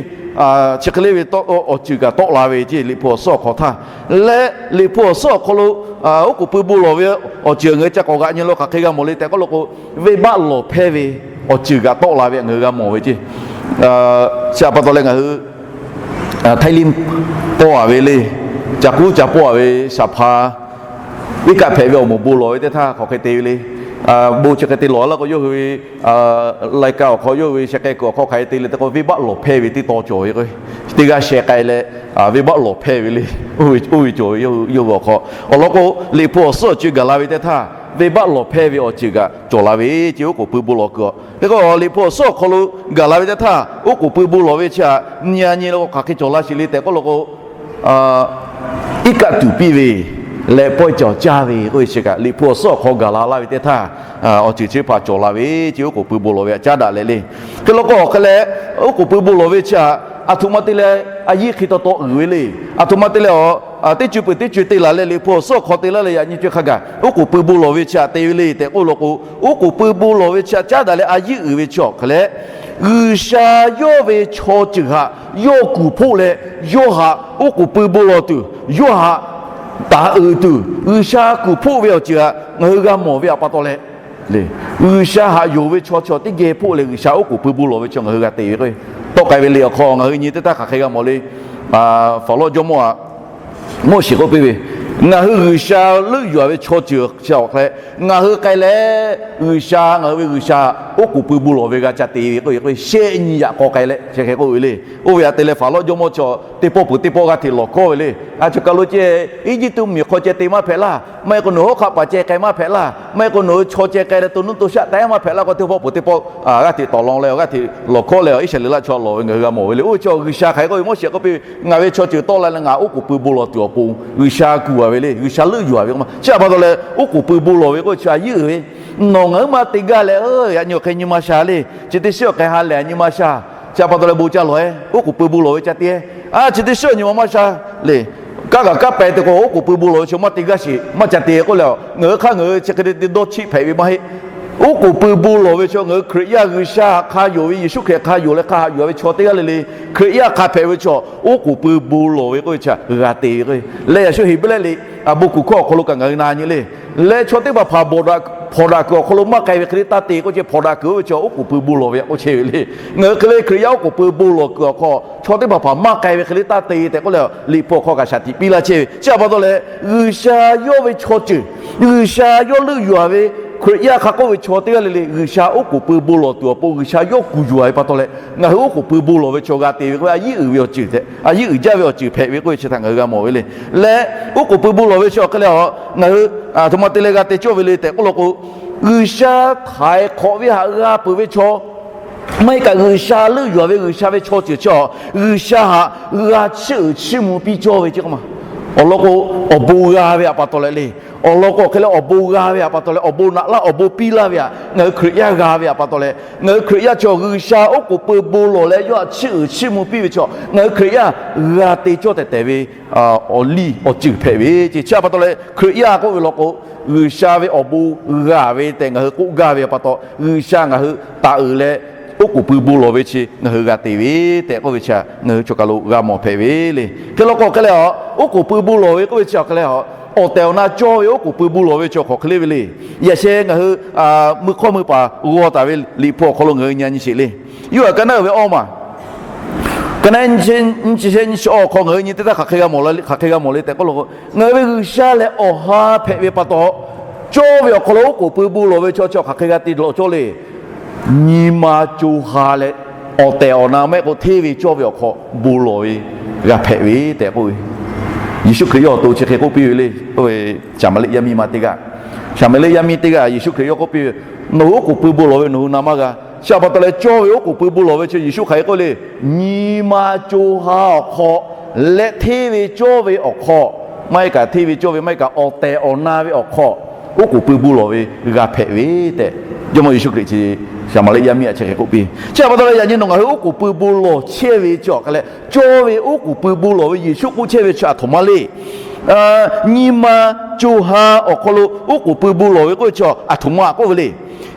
chi hk'e le ve awˬ ceuˬ kaꞈ tawˆ la ve ceˇ. Liꞈ hpu awˬ suhˉ awˬ hk'aw htaˇ, leh Liꞈ hpu awˬ suhˉ awˬ hk'aw lo oˉ k'oˍ pui bon lawˬ ve awˬ ceuˬ ngaˬ hui ca k'awꞈ g'aꞈ nyi lo hk'aˬ hk'e g'a mawˬ le tehꞈ k'oˆ law k'o, venˇbaˆ lawˬ hpehˇ ve awˬ ceuˬ kaꞈ tawˆ la ve ngaˬ hui g'a mawˬ ve ceˇ. Chi htaꞈ pa taw leh ngaˬ hui htaiˇ liˇ pawˆ a ve le, ca kuˉ ca pawˆ a ve shaˍ hpa iˉ kaˆ hpehꞈ ve awˬ moˍ bon lawˬ ve teˇ htaˇ hk'aˬ hk'e te ve le. Bon chi hk'e te lawˬ laˇ k'o, yawˇ hui ve lai ka awˬ hk'aw, yawˇ hui ve sheh k'ai kuiˬ awˬ hk'aw hk'aˬ hk'e te le tehꞈ k'o, venˇbaˆ lawˬ hpehˇ ve teˇ taw cawˬ ve k'o, teˇ g'aˇ sheh k'ai leh venˇbaˆ lawˬ hpehˇ ve le. Oˇ ve cawˬ ve yawˇ hui awˬ hk'aw. Awˬ lawn k'o, Liꞈ hpu awˬ suhˉ awˬ ceuˬ gaˬ la ve teˇ htaˇ, venˇbaˆ lawˬ hpehˇ ve awˬ ceuˬ kaꞈ cawˬ la ve ceˇ. Oˉ k'oˍ pui bon lawˬ kuiˬ a hk'e k'o, Liꞈ hpu awˬ suhˉ awˬ hk'aw lo gaˬ la ve teˇ htaˇ, oˉ k'oˍ pui bon lawˬ ve chi htaꞈ nyi a nyi lo hk'aˬ hk'e cawˬ la sheˍ le tehꞈ k'oˆ law k'o, iˉ kaˆ tuˬ piˇ ve leh pawehˇ cawˬ caˇ ve k'oˆ ve chi kaꞈ, Liꞈ hpu awˬ suhˉ awˬ hk'aw gaˬ la laˇ ve teˇ htaˇ, awˬ ceuˬ chi hpaˍ cawˬ la ve ceˇ. Oˉ k'oˍ pui bon lawˬ ve htaꞈ caˉ daꞈ leh le. Hk'e law k'o, awˬ hk'e leh oˉ k'oˍ pui bon lawˬ ve chi htaꞈ aˬ htoꞈ ma te leh a yiˉ hk'e taw taw uiˍ ve le. Aˬ htoꞈ ma te leh a teˇ co peuˬ teˇ co te laˬ leh, Liꞈ hpu awˬ suhˉ awˬ hk'aw te laˇ leh yaꞈ nyi co hk'a gaˬ, oˉ k'oˍ pui bon lawˬ ve chi htaꞈ te ve le tehꞈ k'oˆ law k'o, oˉ k'oˍ pui bon lawˬ ve chi htaꞈ caˉ daꞈ leh a yiˉ uiˍ ve chi awˬ hk'e leh, G'uiˬsha yawˇ ve chaw ceuˬ htaꞈ yawˇ kuˬ hpoˆ leh, yawˇ htaꞈ oˉ k'oˍ pui bon lawˬ tuˬ, yawˇ htaꞈ taˍ uiˍ tuˬ, G'uiˬsha kuˬ hpoˆ ve awˬ ceuˬ htaꞈ ngaˬ hui g'a mawˬ ve htaꞈ pa taw leh, G'uiˬsha htaꞈ yonˍ ve chaw chi teˇ geh hpoˆ leh G'uiˬsha oˉ k'oˍ pui bon lawˬ ve chi ngaˬ hui g'a te ve k'o, tawˆ k'ai ve liꞈ awˬ hk'aw ngaˬ hui nyi teˇ htaˇ hk'aˬ hk'e g'a mawˬ le. Faˍlawˇ jawˇmawˇ aꞈ, Moˉseˍ k'oˆ piˇ ve, ngaˬ hui G'uiˬsha leuˆ yuˬ a ve chaw ceuˬ chi awˬ hk'e leh, ngaˬ hui k'ai leh G'uiˬsha, ngaˬ hui ve G'uiˬsha oˉ k'oˍ pui bon lawˬ ve g'a ca te ve k'oˆ ve, shehˆ nyi yaꞈ k'aw k'ai leh chi hk'e k'oˆ ve le. Oˇ ve htaꞈ te leh Faˍlawˇ jawˇmawˇ chi teˇ pawˆ peuˬ teˇ pawˆ g'aˇ hteꞈ lawˬ hkawˇ ve le. A, chaw kaˬ lo ceh Eˇjiˇtuꞈ mvuhˇmiˬ hk'aw ceh te maˇ hpehꞈ laˇ, maˇ heˆ k'o nawˬ hui hawˉ hk'aˆ paˍ ceh k'ai maˇ hpehꞈ laˇ, maˇ heˆ k'o nawˬ hui chaw ceh k'ai leh to nuˇ to shaˆ taiˉ maˇ hpehꞈ laˇ k'o, teˇ pawˆ peuˬ teˇ pawˆ g'aˇ hteꞈ tawˍ law leh g'aˇ hteꞈ lawˬ hkawˇ leh Iˉsaˍreˍlaˆ chaw lawˬ ve ngaˬ hui g'a mawˬ ve le. Oˇ ve chi G'uiˬsha hk'aˬ hk'e k'oˆ ve, Moˉseˍ k'oˆ piˇ ve, ngaˬ ve chaw ceuˬ tawˆ la leh ngaˬ oˉ k'oˍ pui bon lawˬ tuˬ awˬ pon G'uiˬsha kuˬ a ve le. G'uiˬsha leuˆ yuˬ a ve k'o ma. Chi htaꞈ pa taw leh oˉ k'oˍ pui bon lawˬ ve k'oˆ ve chi a yiˉ uiˍ ve, nawˬ ngaˬ hui maˇ te gaˇ leh, yaꞈ nyi awˬ hk'e nyi ma sha le. Chi teˇ shiˉ awˬ hk'e ha lehˬ nyi ma sha. Chi htaꞈ pa taw leh bon ca lawˬ-e, oˉ k'oˍ pui bon lawˬ ve ca te-e. A, chi teˇ shiˉ awˬ nyi ma maˇ sha le. Kanˉ kaꞈ kanˉ pehˍ te k'o, oˉ k'oˍ pui bon lawˬ ve chaw maˇ te gaˇ sheˍ, maˇ ca te k'oˆ leh, ngaˬ hui hk'aˇ ngaˬ hui chi hk'e te dawˇ chiˆ hpehꞈ ve maˇ heˆ. Oˉ k'oˍ pui bon lawˬ ve chaw ngaˬ hui Hkriꞈ yaˇ G'uiˬsha htaꞈ hk'a yonˍ ve, Yeˍsuˆ Hkriꞈ hk'a yonˍ leh hk'a haꞈ yuˬ a ve chaw teˇ g'aˇ le le, Hkriꞈ yaˇ hk'a hpehꞈ ve chaw oˉ k'oˍ pui bon lawˬ ve k'oˆ ve chi g'a te ve k'o, leh yaꞈ shu Heˍbrehˇ liꞈ a bon kuˬ hkawˇ awˬ hk'aw lo kaꞈ ngaˬ hui na nyi le. Leh chaw teˇ hpaˍ hpaˍ bawˬ daꞈ hpawnˬ daꞈ kuiˬ awˬ hk'aw lo maˇ k'ai ve hk'e le taˇ te k'oˆ chehˇ, hpawnˬ daꞈ kuiˬ oˇ ve chi oˉ k'oˍ pui bon lawˬ ve k'oˆ chehˇ ve le. Ngaˬ hui hk'e le Hkriꞈ yaˇ oˉ k'oˍ pui bon lawˬ kuiˬ awˬ hk'aw chaw teˇ hpaˍ hpaˍ maˇ k'ai ve hk'e le taˇ te tehꞈ k'oˆ leh, Liꞈ hpu awˬ hk'aw kaꞈ shaˍ tiꞈ piˇ laˇ chehˇ ve. Chi htaꞈ pa taw leh, G'uiˬsha yawˇ ve chaw ceuˬ, G'uiˬsha yawˇ leuˆ yuˬ a ve Hkriꞈ yaˇ hk'a k'oˆ ve chaw teˇ g'aˇ le le, G'uiˬsha oˉ k'oˍ pui bon lawˬ tuˬ awˬ pon, G'uiˬsha yawˇ kuˬ yuˬ a ve pa taw leh, ngaˬ hui oˉ k'oˍ pui bon lawˬ ve chaw g'a te ve k'o, a yiˉ uiˍ ve awˬ ceuˬ tehꞈ, a yiˉ uiˍ jaˇ ve awˬ ceuˬ hpehꞈ ve k'oˆ ve chi htaꞈ ngaˬ hui g'a mawˬ ve le. Leh oˉ k'oˍ pui bon lawˬ ve chi awˬ hk'e leh a, ngaˬ hui a htoꞈ ma te leh g'a te cawˇ ve le tehꞈ k'oˆ law k'o, G'uiˬsha htaiˍ hk'awꞈ ve htaꞈ g'a peuˬ ve chaw, maˇ heˆ kaꞈ G'uiˬsha leuˆ yuˬ a ve G'uiˬsha ve chaw ceuˬ chi a, G'uiˬsha htaꞈ g'a chiˇ uiˍ chiˇ mvuh piˇ cawˇ ve ceˇ k'o ma. Awˬ lawn k'o, awˬ bon g'a ve htaꞈ pa taw leh le. Awˬ lawn k'o, awˬ hk'e leh awˬ bon g'a ve htaꞈ pa taw leh, awˬ bon naꞈ laˇ awˬ bon piˇ laˇ ve htaꞈ ngaˬ hui Hkriꞈ yaˇ g'a ve htaꞈ pa taw leh, ngaˬ hui Hkriꞈ yaˇ chi G'uiˬsha oˉ k'oˍ pui bon lawˬ leh yawˇ htaꞈ chiˇ uiˍ chiˇ mvuh piˇ ve chi, ngaˬ hui Hkriꞈ yaˇ g'a te cawˇ tehˬ tehˬ ve awˬ liˇ awˬ ceuˬ hpehꞈ ve ceˇ. Chi htaꞈ pa taw leh Hkriꞈ yaˇ k'oˆ ve law k'o, G'uiˬsha ve awˬ bon g'a ve tehꞈ ngaˬ hui k'oˆ gaˇ ve pa taw, G'uiˬsha ngaˬ hui taˍ uiˍ leh oˉ k'oˍ pui bon lawˬ ve chi ngaˬ hui g'a te ve tehꞈ k'oˆ ve chi htaꞈ ngaˬ hui chaw kaˬ lo g'a mawˬ hpehꞈ ve le. Hk'e law k'o, hk'e leh a, oˉ k'oˍ pui bon lawˬ ve k'oˆ ve chi awˬ hk'e leh a, awˬ tehˬ awˬ na cawˇ ve oˉ k'oˍ pui bon lawˬ ve chi hk'aˬ hk'e le ve le. Yaꞈ sheh ngaˬ hui mui hk'awˇ mui paˍ g'aw taˍ ve Liꞈ hpu awˬ hk'aw lo ngaˬ hui nyi nyi sheˍ le. Yoˇhanˬ ka naˉ uiˍ ve awˇ maˬ Ka naˉ nyi chi shehˆ nyi chi awˬ hk'aw ngaˬ hui nyi teˇ htaˇ hk'aˬ hk'e g'a mawˬ le, hk'aˬ hk'e g'a mawˬ le tehꞈ k'oˆ law k'o, ngaˬ hui ve G'uiˬsha lehˬ awˬ ha hpehꞈ ve pa taw, cawˇ ve awˬ hk'aw lo oˉ k'oˍ pui bon lawˬ ve chi chi hk'aˬ hk'e g'a te lawꞈ cawˇ le. Nyi ma co ha leh awˬ tehˬ awˬ na mehˆ k'o hteˇ ve cawˇ ve awˬ hk'aw bon lawˬ ve g'a hpehꞈ ve tehꞈ k'oˆ ve, Yeˍsuˆ Hkriꞈ yawˇ awˬ to chi hk'e k'oˆ piˇ ve le. Oˇ ve Saˍmaˍriˆ yaˇ miˇ ma teˇ g'aˇ, Saˍmaˍriˆ yaˇ miˇ teˇ g'aˇ Yeˍsuˆ Hkriꞈ yawˇ k'oˆ piˇ ve, Nawˬ hui oˉ k'oˍ pui bon lawˬ ve nawˬ hui na maˇ g'a. Chi pa taw leh cawˇ ve oˉ k'oˍ pui bon lawˬ ve chi Yeˍsuˆ hk'aˬ hk'e k'oˆ le. Nyi ma co ha awˬ hk'aw leh hteˇ ve cawˇ ve awˬ hk'aw, maˇ heˆ kaꞈ hteˇ ve cawˇ ve maˇ heˆ kaꞈ awˬ tehˬ awˬ na ve awˬ hk'aw oˉ k'oˍ pui bon lawˬ ve g'a hpehꞈ ve tehꞈ Jawˇmawˇ Yeˍsuˆ Hkriꞈ chi Saˍmaˍriˆ yaˇ miˇ htaꞈ chi hk'e k'oˆ piˇ. Chi pa taw leh yaꞈ nyi nawˬ ngaˬ hui oˉ k'oˍ pui bon lawˬ chehˇ ve chi awˬ hk'a leh, cawˇ ve oˉ k'oˍ pui bon lawˬ ve Yeˍsuˆ k'oˆ chehˇ ve chi aˬ htoꞈ ma le. Nyi ma co ha awˬ hk'aw lo oˉ k'oˍ pui bon lawˬ ve k'oˆ ve chi aˬ htoꞈ ma k'oˆ ve le.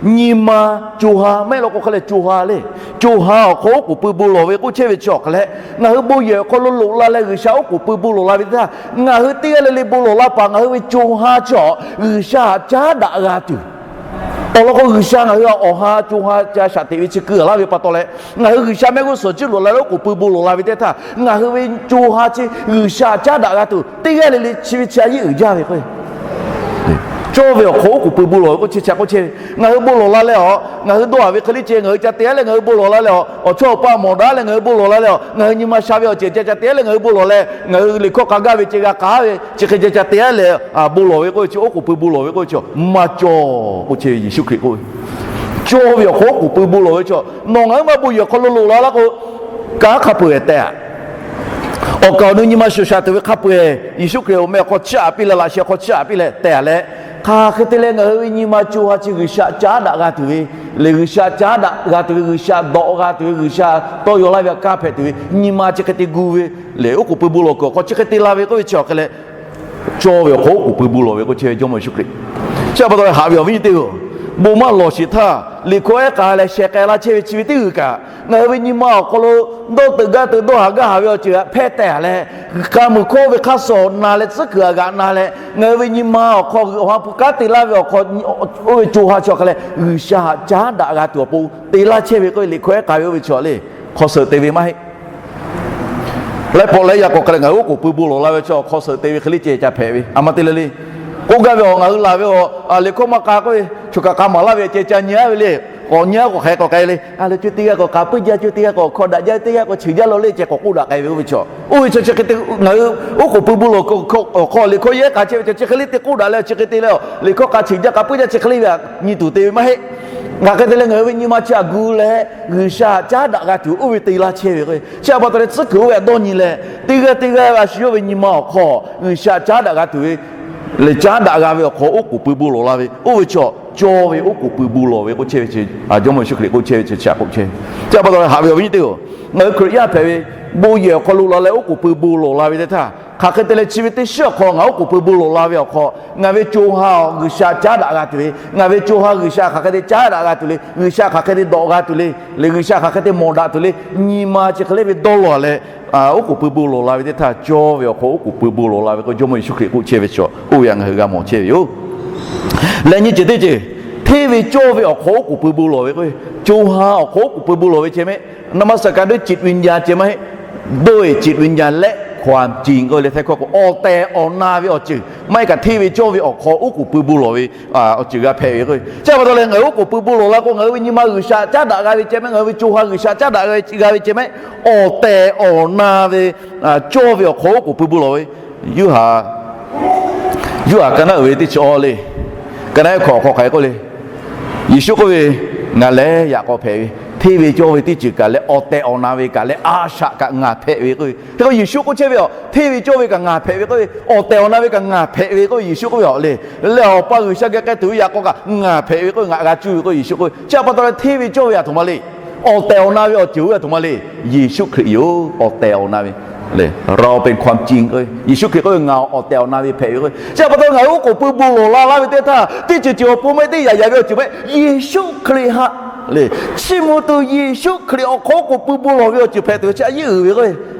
Nyi ma co ha maˇ heˆ law k'o hk'a leh co ha le. Co ha awˬ hk'aw oˉ k'oˍ pui bon lawˬ ve k'oˆ chehˇ ve chi awˬ hk'a leh, ngaˬ hui bon yehˬ awˬ hk'aw lo loꞈ la leh G'uiˬsha oˉ k'oˍ pui bon lawˬ la ve teˇ htaˇ, ngaˬ hui teˇ g'aˇ le le bon lawˬ la paˍ ngaˬ hui ve co ha chi G'uiˬsha htaꞈ caˉ daꞈ g'a tuˬ, awˬ lawn k'o G'uiˬsha ngaˬ hui awˬ ha co ha ca shaꞈ teꞈ ve chi keu laˇ ve pa taw leh, ngaˬ hui G'uiˬsha mehˆ g'uˇ suhˍ ciˉ loꞈ la leh oˉ k'oˍ pui bon lawˬ la ve teˇ htaˇ, ngaˬ hui ve co ha chi G'uiˬsha htaꞈ caˉ daꞈ g'a tuˬ teˇ g'aˇ le le chi ve chi a yeˇ uiˍ jaˇ ve k'o, cawˇ ve awˬ hk'aw oˉ k'oˍ pui bon lawˬ ve k'oˆ chi chi k'oˆ chehˇ ve, ngaˬ hui bon lawˬ la leh a, ngaˬ hui dawˇ haˍ ve hk'e le ceh ngaˬ hui ca te a leh ngaˬ hui bon lawˬ la leh a, awˬ chawˇ awˬ paˇ mawˬ daꞈ leh ngaˬ hui bon lawˬ la leh a, ngaˬ hui nyi ma sha ve awˬ ceuˬ ca ca te a leh ngaˬ hui bon lawˬ leh ngaˬ hui liꞈ hkawˇ k'a gaˇ ve ceh g'a k'aˉ ve chi hk'e ca ca te a leh a bon lawˬ ve k'oˆ ve chi oˉ k'oˍ pui bon lawˬ ve k'oˆ ve chi maˇ cawˬ k'oˆ chehˇ ve Yeˍsuˆ Hkriꞈ k'oˆ ve. Cawˇ ve awˬ hk'aw oˉ k'oˍ pui bon lawˬ ve chi, nawˬ ngaˬ hui maˇ bon yehˬ awˬ hk'aw lo loꞈ la laˇ k'o, kanˉ hk'a peu-eˬ tehꞈ a, awˬ kaˍ awˬ nu nyi ma shuˍ shaˍ tuˬ ve hk'a peu-eˬ Yeˍsuˆ Hkriꞈ awˬ meh awˬ hk'aw chiˇ aꞈ piˇ leh laꞈ sheh awˬ hk'aw chiˇ aꞈ piˇ leh tehꞈ leh, hk'aˬ hk'e te leh ngaˬ hui ve nyi ma co ha chi G'uiˬsha caˉ daꞈ g'a tuˬ ve, leh G'uiˬsha caˉ daꞈ g'a tuˬ ve, G'uiˬsha dawꞈ g'a tuˬ ve, G'uiˬsha tawˇ yaw laˇ ve a kaˇ hpehꞈ tuˬ ve nyi ma chi hk'e te gu ve, leh oˉ k'oˍ pui bon lawˬ kuiˬ awˬ hk'aw chi hk'e te la ve k'oˆ ve chi awˬ hk'a leh, cawˇ ve awˬ hk'aw oˉ k'oˍ pui bon lawˬ ve k'oˆ chehˇ ve Jawˇmawˇ Yeˍsuˆ Hkriꞈ. Chi pa taw leh haꞈ ve awˬ viˉ nyi teˇ-oˬ, bon maˇ lawˬ sheˍ htaˇ liꞈ hkawˇ ehˉ k'a leh sheh k'ai laˇ chehˇ ve chi ve teˇ g'uiˬ kaꞈ, ngaˬ hui ve nyi ma awˬ hk'aw lo dawˇ teuꞈ gaˇ teuꞈ dawˇ haˍ gaˇ haˍ ve awˬ ceuˬ hpehˇ tehꞈ leh, k'a muiˬ hkawˇ ve hk'aˇ suh awˬ na leh tcuhˉ kuiˬ aꞈ g'aꞈ na leh, ngaˬ hui ve nyi ma awˬ hk'aw g'uiˬ awˬ ha hpu kanˉ te laˇ ve awˬ hk'aw, oˇ ve co ha chi awˬ hk'a leh G'uiˬsha htaꞈ caˉ daꞈ g'a tuˬ awˬ pon te laˇ chehˇ ve k'oˆ ve liꞈ hkawˇ ehˉ k'a ve oˇ ve chi lehˬ, hk'aw suhˍ te ve maˇ heˆ. Laiˉ pawˆ laiˉ yaˇ k'awꞈ hk'a leh ngaˬ hui oˉ k'oˍ pui bon lawˬ la ve chi hk'aw suhˍ te ve hk'e le ceh ca hpehꞈ ve a ma te le le. K'oˆ gaˇ ve awˬ ngaˬ hui laˬ ve awˬ liꞈ hkawˇ maˇ k'a k'oˆ ve, choˬ kaꞈ k'a maˍ laˇ ve ceh ca nyi aˉ ve le. K'awꞈ nyi aˉ k'awꞈ hk'aˬ hk'e k'awꞈ k'ai le. A le, co teˇ g'aˇ k'awꞈ k'aꞈ puiˉ jaˇ, co teˇ g'aˇ k'awꞈ hkawˇ daꞈ jaˇ, teˇ g'aˇ k'awꞈ cheuˬ jaˇ law le ceh k'awꞈ k'oˆ daꞈ k'ai ve oˇ ve chi, oˇ ve chi chi hk'e te ngaˬ hui oˉ k'oˍ pui bon lawˬ hk'aw liꞈ hkawˇ yehˉ k'a chehˇ ve chi chi hk'e le te k'oˆ daꞈ leh chi hk'e te leh a, liꞈ hkawˇ k'a cheuˬ jaˇ k'a puiˉ jaˇ chi hk'e le ve a nyi tuˬ te ve maˇ heˆ. Ngaˬ hk'e te leh ngaˬ hui ve nyi ma chi aꞈ gu leh G'uiˬsha caˉ daꞈ g'a tuˬ oˇ ve te laˇ chehˇ ve k'o, chi pa taw leh tcuhˉ kuiˬ oˇ ve htaꞈ dawˇ nyi leh, teˇ g'aˇ teˇ g'aˇ a shu yawˇ ve nyi ma awˬ hk'aw G'uiˬsha caˉ daꞈ g'a tuˬ ve leh caˉ daꞈ g'a ve awˬ hk'aw oˉ k'oˍ pui bon lawˬ la ve oˇ ve chi, cawˇ ve oˉ k'oˍ pui bon lawˬ ve k'oˆ chehˇ ve chi, Jawˇmawˇ Yeˍsuˆ Hkriꞈ k'oˆ chehˇ ve chi chi htaꞈ k'oˆ chehˇ. Chi pa taw leh haꞈ ve awˬ viˉ nyi teˇ-oˬ, ngaˬ hui Hkriꞈ yaˇ hpehꞈ ve bon yehˬ awˬ hk'aw lo la leh oˉ k'oˍ pui bon lawˬ la ve teˇ htaˇ, hk'aˬ hk'e te leh chi ve teˇ shiˉ awˬ hk'aw ngaˬ oˉ k'oˍ pui bon lawˬ la ve awˬ hk'aw, ngaˬ ve co ha G'uiˬsha caˉ daꞈ g'a tuˬ le, ngaˬ ve co ha G'uiˬsha hk'aˬ hk'e te caˉ daꞈ g'a tuˬ le, G'uiˬsha hk'aˬ hk'e te dawꞈ g'a tuˬ le, leh G'uiˬsha hk'aˬ hk'e te mawˬ daꞈ tuˬ le, nyi ma chi hk'e le ve dawˇ lawˬ leh, oˉ k'oˍ pui bon lawˬ la ve teˇ htaˇ, cawˇ ve awˬ hk'aw oˉ k'oˍ pui bon lawˬ la ve k'o, Jawˇmawˇ Yeˍsuˆ Hkriꞈ k'oˆ chehˇ ve chi, oˇ ve htaꞈ ngaˬ hui g'a mawˬ chehˇ ve yoˬ. Leh nyi ceuˬ teˇ ceuˬ, hteˇ ve cawˇ ve awˬ hk'aw oˉ k'oˍ pui bon lawˬ ve k'o, co ha awˬ hk'aw oˉ k'oˍ pui bon lawˬ ve ceh mehˆ. นมัสการด้วยจิตวิญญาณ ceh maˇ heˆ. ด้วยจิตวิญญาณ และความจริง k'oˆ ve le htaiˇ hkawˇ k'o, awˬ tehˬ awˬ na ve awˬ ceuˬ maˇ heˆ kaꞈ hteˇ ve cawˇ ve awˬ hk'aw oˉ k'oˍ pui bon lawˬ ve awˬ ceuˬ g'a hpehꞈ ve k'o, chi pa taw leh ngaˬ hui oˉ k'oˍ pui bon lawˬ la k'o, ngaˬ hui ve nyi ma G'uiˬsha caˉ daꞈ g'a ve ceh mehˆ, ngaˬ hui ve co ha G'uiˬsha caˉ daꞈ g'a ve ceh mehˆ, awˬ tehˬ awˬ na ve cawˇ ve awˬ hk'aw oˉ k'oˍ pui bon lawˬ ve, Yoˇhanˬ, Yoˇhanˬ ka naˉ uiˍ ve teˇ chi awˇ le, ka naˉ ehˉ hkawꞈ hk'aw hk'aˬ hk'e k'oˆ le. Yeˍsuˆ k'oˆ ve, Ngaˬ lehˬ yaꞈ k'aw hpehꞈ ve, hteˇ ve cawˇ ve teˇ ceuˬ kaꞈ leh awˬ tehˬ awˬ na ve kaꞈ leh a shaꞈ kaꞈ ngaˬ hpehꞈ ve k'oˆ ve. Hk'e k'o Yeˍsuˆ k'oˆ chehˇ ve a, hteˇ ve cawˇ ve kaꞈ ngaˬ hpehꞈ ve k'oˆ ve, awˬ tehˬ awˬ na ve kaꞈ ngaˬ hpehꞈ ve k'oˆ ve Yeˍsuˆ k'oˆ ve a le. Leh Awˬ pa G'uiˬsha geh k'ai tuˬ ve yaꞈ k'aw kaꞈ ngaˬ hpehꞈ ve k'oˆ ve, ngaˬ g'a cuˇ ve k'oˆ ve Yeˍsuˆ k'oˆ ve. Chi pa taw leh hteˇ ve cawˇ ve aˬ htoꞈ ma le. Awˬ tehˬ awˬ na ve awˬ ceuˬ oˇ ve aˬ htoꞈ ma le. Yeˍsuˆ Hkriꞈ yoˬ, awˬ tehˬ awˬ na ve. เราเป็นความจริง k'oˆ ve, Yeˍsuˆ Hkriꞈ k'oˆ ve, Ngaˬ awˬ tehˬ awˬ na ve hpehꞈ ve k'oˆ ve. Chi pa taw ngaˬ hui oˉ k'oˍ pui bon lawˬ la laˇ ve teˇ htaˇ, teˇ ceuˬ ceuˬ awˬ pon maˇ heˆ, teˇ yaꞈ yaꞈ ve awˬ ceuˬ maˇ heˆ, Yeˍsuˆ Hkriꞈ haꞈ le. Chiˇ mvuh tuˬ Yeˍsuˆ Hkriꞈ awˬ hk'aw oˉ k'oˍ pui bon lawˬ ve awˬ ceuˬ hpehꞈ tuˬ ve chi a yeˇ uiˍ ve k'oˆ ve.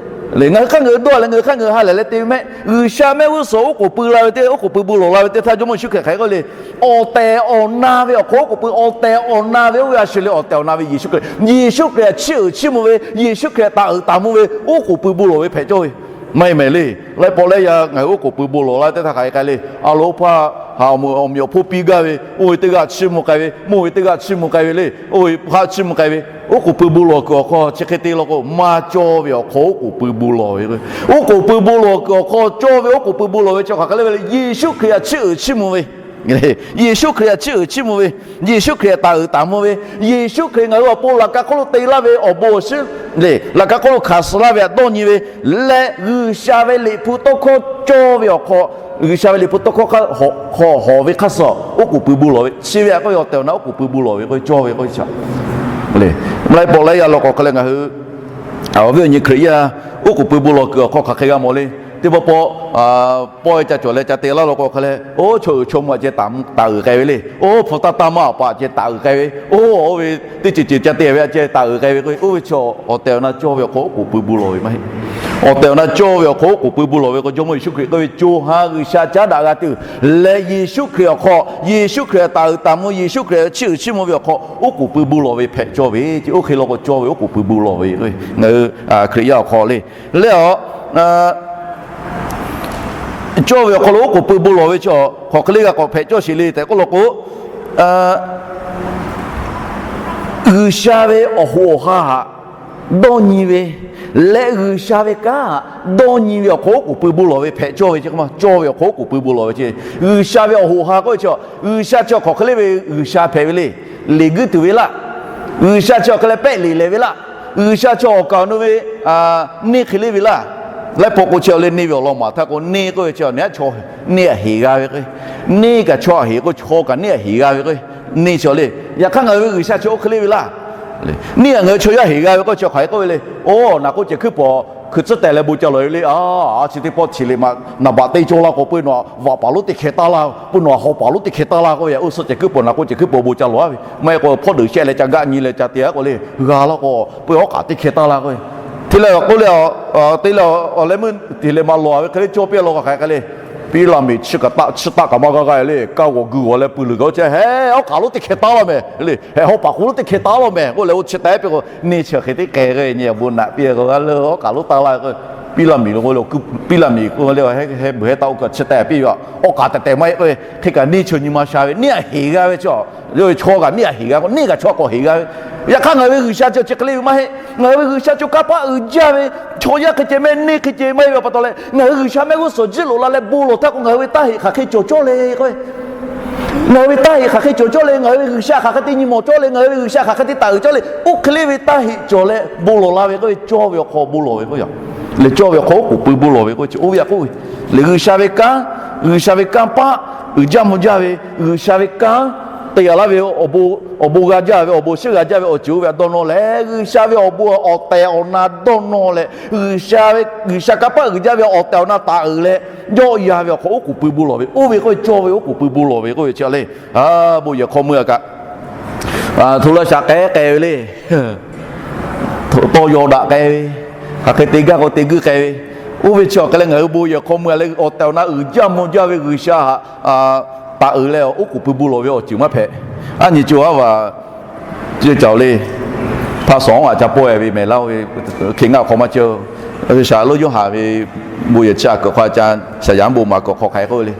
Ngaˬ hui hk'aˇ ngaˬ hui dawˇ leh ngaˬ hui hk'aˇ ngaˬ hui ha lehˬ leh te ve mehˆ. G'uiˬsha mehˆ g'uˇ suhˍ oˉ k'oˍ pui la ve teˇ, oˉ k'oˍ pui bon lawˬ la ve teˇ htaˇ Jawˇmawˇ Yeˍsuˆ Hkriꞈ hk'aˬ hk'e k'oˆ le, awˬ tehˬ awˬ na ve awˬ hk'aw oˉ k'oˍ pui, awˬ tehˬ awˬ na ve oˇ ve a shuˍ le, awˬ tehˬ awˬ na ve Yeˍsuˆ Hkriꞈ, Yeˍsuˆ Hkriꞈ htaꞈ chiˇ uiˍ chiˇ mvuh ve, Yeˍsuˆ Hkriꞈ htaꞈ taˍ uiˍ taˍ mvuh ve oˉ k'oˍ pui bon lawˬ ve hpehꞈ cawˇ ve maˇ heˆ mehˍ le. Laiˉ pawˆ laiˉ yaˇ ngaˬ hui oˉ k'oˍ pui bon lawˬ la teˇ htaˇ hk'aˬ hk'e k'ai le, a loˍ hpaˇ, awˬ meꞈ awˬ hponˇ piˇ gaˇ ve, oˇ ve teˇ g'aˇ chiˇ mvuh k'ai ve, mvuhˇ ve teˇ g'aˇ chiˇ mvuh k'ai ve le, oˇ ve hpaˇ chiˇ mvuh k'ai ve, oˉ k'oˍ pui bon lawˬ kuiˬ awˬ hk'aw chi hk'e te law k'o, maˇ cawˇ ve awˬ hk'aw oˉ k'oˍ pui bon lawˬ ve. Oˉ k'oˍ pui bon lawˬ kuiˬ awˬ hk'aw cawˇ ve oˉ k'oˍ pui bon lawˬ ve chi hk'aˬ hk'e le ve le, Yeˍsuˆ Hkriꞈ htaꞈ chiˇ uiˍ chiˇ mvuh ve, Yeˍsuˆ Hkriꞈ htaꞈ chiˇ uiˍ chiˇ mvuh ve, Yeˍsuˆ Hkriꞈ htaꞈ taˍ uiˍ taˍ mvuh ve, Yeˍsuˆ Hkriꞈ ngaˬ hui awˬ pon laꞈ ka hk'oˆ lo te laˇ ve awˬ bon awˬ shiˉ le, laꞈ ka hk'oˆ lo hkanˍ suh laˇ ve htaꞈ dawˇ nyi ve leh, G'uiˬsha ve Liꞈ hpu tawˇ hkawˇ cawˇ ve awˬ hk'aw, G'uiˬsha ve Liꞈ hpu tawˇ hkawˇ hk'aˇ hawˍ ve hk'aˇ suh oˉ k'oˍ pui bon lawˬ ve, chi ve htaꞈ k'oˆ ve awˬ tehˬ awˬ na oˉ k'oˍ pui bon lawˬ ve k'oˆ ve cawˇ ve k'oˆ ve chi, le, laiˉ pawˆ laiˉ yaˇ law k'o hk'e le ngaˬ hui awˬ viˉ awˬ nyi Hkriꞈ yaˇ oˉ k'oˍ pui bon lawˬ kuiˬ awˬ hk'aw hk'aˬ hk'e g'a mawˬ le. Teˇ pawˆ pawˆ pawˆ e ca cawˬ leh ca te laˇ law k'o hk'e le, oˇ chaw uiˍ chaw mvuh a ceh taˍ uiˍ k'ai ve le. Oˇ hpu taˇ taˇ maˇ awˬ pa ceh taˍ uiˍ k'ai ve. Oˇ oˇ ve teˇ ceuˬ ceuˬ ca te ve a ceh taˍ uiˍ k'ai ve k'o, oˇ ve chi awˬ tehˬ awˬ na cawˇ ve awˬ hk'aw oˉ k'oˍ pui bon lawˬ ve maˇ heˆ. Awˬ tehˬ awˬ na cawˇ ve awˬ hk'aw oˉ k'oˍ pui bon lawˬ ve k'o, Jawˇmawˇ Yeˍsuˆ Hkriꞈ k'oˆ ve, co ha G'uiˬsha caˉ daꞈ g'a tuˬ leh, Yeˍsuˆ Hkriꞈ awˬ hk'aw, Yeˍsuˆ Hkriꞈ taˍ uiˍ taˍ mvuh, Yeˍsuˆ Hkriꞈ chiˇ uiˍ chiˇ mvuh ve awˬ hk'aw oˉ k'oˍ pui bon lawˬ ve hpehꞈ cawˇ ve ce. Oˇ hk'e law k'o cawˇ ve oˉ k'oˍ pui bon lawˬ ve ngaˬ hui Hkriꞈ yaˇ awˬ hk'aw le. Leh a cawˇ ve awˬ hk'aw lo oˉ k'oˍ pui bon lawˬ ve chi hk'aˬ hk'e le g'a k'awꞈ hpehꞈ cawˇ sheˍ le tehꞈ k'oˆ law k'o, G'uiˬsha ve awˬ hoꞈ awˬ ha htaꞈ dawˇ nyi ve leh, G'uiˬsha ve kanˉ htaꞈ dawˇ nyi ve awˬ hk'aw oˉ k'oˍ pui bon lawˬ ve hpehꞈ cawˇ ve ce. Cawˇ ve awˬ hk'aw oˉ k'oˍ pui bon lawˬ ve ce. G'uiˬsha ve awˬ hoꞈ ha k'oˆ ve chi, G'uiˬsha chi hk'aˬ hk'e le ve G'uiˬsha hpehꞈ ve le. Leˬ guiˇ tuˬ ve laˇ. G'uiˬsha chi hk'e leh pehˆ leˬ lehˬ ve laˇ. G'uiˬsha chi awˬ kaˍ awˬ nu ve neˇ hk'e le ve laˇ. Laiˉ pawˆ k'o chi awˬ le neˇ ve awˬ lawn maˍ htaˇ k'o, neˇ k'oˆ ve chi neˇ htaꞈ chaw neˇ htaꞈ heˍ g'a ve k'o, neˇ kaꞈ chaw htaꞈ heˍ k'o, chaw kaꞈ neˇ htaꞈ heˍ g'a ve k'o, neˇ chi le. Yaꞈ hk'aˇ ngaˬ hui ve G'uiˬsha chi oˇ hk'e le ve laˇ. Neˇ htaꞈ ngaˬ hui chaw yaˇ heˍ g'a ve k'o, chi hk'aˬ hk'e k'oˆ ve le. Oˇ naˬ k'oˆ cehˬ hkuiˉ pawˍ hkui tcuhˉ tehˬ leh bon ca lawˬ ve le. A, a chi teˇ pawˆ chi le ma naˍ baꞈ te cawˇ laˇ k'o, peu naˬ vaꞈ paˍ lonˉ teˇ hkeh taˇ laˇ, peu naˬ haw paˍ lonˉ teˇ hkeh taˇ laˇ k'oˆ ve, oˇ suhˉ cehˬ hkuiˉ pawˍ naˬ k'oˆ cehˬ hkuiˉ pawˍ bon ca lawˬ a ve maˇ heˆ k'o, hpawˇ deuꞈ shehˆ leh ca gaˆ nyi leh ca te a k'o le, g'a laˇ k'o, peu awˉ k'aꞈ teˇ hkeh taˇ laˇ k'oˆ ve. Hteˇ leh k'oˆ le, te leh awˬ leh meuˇ te leh ma lawˬ a ve hk'e le cawˇ piˇ law k'o hk'aˬ hk'e le. Piˇ laˇ miˬ chi kaꞈ taˆ chi taˆ kaꞈ maˇ g'a g'a le, kaˇ g'awˬ gui g'awˬ leh pui luˬ gaˬ oˇ ceh heh, awˉ k'aꞈ lonˉ teˇ hkeh taˇ laˇ mehˍ le, heh haw paˍ k'o lonˉ teˇ hkeh taˇ laˇ mehˍ k'oˆ leh, oˇ chi taˍ piˇ k'o, neˇ chi hk'e teˇ k'ehˬ k'o nyi bon naꞈ piˇ k'o g'a le, awˉ k'aꞈ lonˉ taˇ laˇ k'o, piˇ laˇ miˬ lo k'o, piˇ laˇ miˬ k'oˆ le, heh beuꞈ heh taˆ oˇ kaꞈ chi taˍ piˇ ve, awˉ k'aꞈ tehˬ tehˬ maˇ heˆ k'oˆ ve, hk'e kaꞈ neˇ chi nyi ma sha ve, neˇ htaꞈ heˍ g'a ve chi, yawˇ ve chaw kaꞈ neˇ htaꞈ heˍ g'a k'o, neˇ kaꞈ chaw k'awꞈ heˍ g'a ve. Yaꞈ hk'aˇ ngaˬ hui ve G'uiˬsha chi chi hk'e le ve maˇ heˆ. Ngaˬ hui ve G'uiˬsha chi kanˇ paˆ uiˍ jaˇ ve, chaw yaˇ hk'e ceh mehˆ neˇ hk'e ceh maˇ heˆ ve pa taw leh, ngaˬ hui G'uiˬsha mehˆ g'uˇ suhˍ jiˆ loꞈ la leh bon lawˬ htaˇ k'o, ngaˬ hui ve taˇ heꞈ hk'aˬ hk'e cawˬ cawˇ le k'o, ngaˬ hui ve taˇ heꞈ hk'aˬ hk'e cawˬ cawˇ le, ngaˬ hui ve G'uiˬsha hk'aˬ hk'e te nyi mawˬ cawˇ le, ngaˬ hui ve G'uiˬsha hk'aˬ hk'e te taˍ uiˍ cawˇ le, oˇ hk'e le ve taˇ heꞈ cawˬ leh bon lawˬ la ve k'oˆ ve, cawˇ ve awˬ hk'aw bon lawˬ ve k'oˆ ve, leh cawˇ ve awˬ hk'aw oˉ k'oˍ pui bon lawˬ ve k'oˆ ve chi oˇ ve a k'oˆ ve, leh G'uiˬsha ve kanˉ, G'uiˬsha ve kanˇ paˆ uiˍ jaˇ mvuh jaˇ ve, G'uiˬsha ve kanˉ te g'a laˇ ve awˬ bon g'a jaˇ ve, awˬ bon shiˉ g'a jaˇ ve awˬ ceuˬ oˇ ve htaꞈ dawˇ nawˇ leh, G'uiˬsha ve awˬ bon awˬ tehˬ awˬ na dawˇ nawˇ leh, G'uiˬsha ve, G'uiˬsha kanˇ paˆ uiˍ jaˇ ve awˬ tehˬ awˬ na taˍ uiˍ leh, yawˇ ya ve awˬ hk'aw oˉ k'oˍ pui bon lawˬ ve, oˇ ve k'oˆ ve cawˇ ve oˉ k'oˍ pui bon lawˬ ve k'oˆ ve chi le. Bon yehˬ hk'aw mui a kaꞈ hto laˇ shaꞈ k'ai k'ai ve le. Tawˇ yaw daꞈ k'ai ve, hk'aˬ hk'e te gaˇ k'o te guiˇ k'ai ve, oˇ ve chi awˬ hk'e leh ngaˬ hui bon yehˬ hk'aw mui a leh awˬ tehˬ awˬ na uiˍ jaˇ mvuh jaˇ ve G'uiˬsha htaꞈ taˍ uiˍ leh oˉ k'oˍ pui bon lawˬ ve awˬ ceuˬ maˇ hpehꞈ. Aˉ nyi co aˉ vaˬ ceuˬ cawˬ le. Hpaˇ suhˍ awˬ a ca pawehˇ ve mehˍ laˇ ve, hk'e ngaˇ hk'aw maˇ ceuˬ. Shaˍ lo Yoˇhanˬ ve bon yehˬ chi a kuiˬ hk'aw ca, shaˍ yaꞈ bon maˍ kuiˬ hk'aw hk'aˬ hk'e k'oˆ ve le.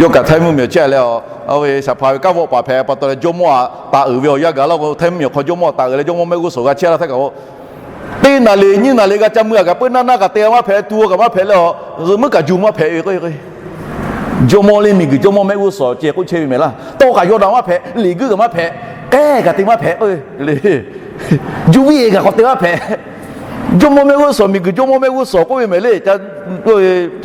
Yawˇ kaꞈ htaiˇ mvuhˇmiˬ awˬ chehˇ leh, oˇ ve shaˍ hpaˍ ve kanˉ vawˆ paˍ hpehꞈ pa taw leh, jawˇmawˇ htaꞈ taˍ uiˍ ve awˬ yanˇ gaˬ laˇ k'o, htaiˇ mvuhˇmiˬ awˬ hk'aw jawˇmawˇ taˍ uiˍ leh jawˇmawˇ mehˆ g'uˇ suhˍ g'a chehˇ laˇ htaˇ kaꞈ, teˇ naˍ riˍ nyiˇ naˍ riˍ g'a ca mui a kaꞈ, peu naˇ naˇ kaꞈ te g'a maˇ hpehꞈ, tu g'a kaꞈ maˇ hpehꞈ leh, zuhꞈ muiˉ kaꞈ juˬ maˇ hpehꞈ ve k'o, jawˇmawˇ le miˬ guiˬ jawˇmawˇ mehˆ g'uˇ suhˍ ceh k'oˆ chehˇ ve mehˍ laˇ. Tawˇ kaꞈ yaw daꞈ maˇ hpehꞈ, liꞈ guiˇ kaꞈ maˇ hpehꞈ, k'ehˉ kaꞈ te maˇ hpehꞈ k'o, juˇ viˇ e kaꞈ k'awꞈ te maˇ hpehꞈ. Jawˇmawˇ mehˆ g'uˇ suhˍ, miˬ guiˬ jawˇmawˇ mehˆ g'uˇ suhˍ k'oˆ ve mehˍ le. Ca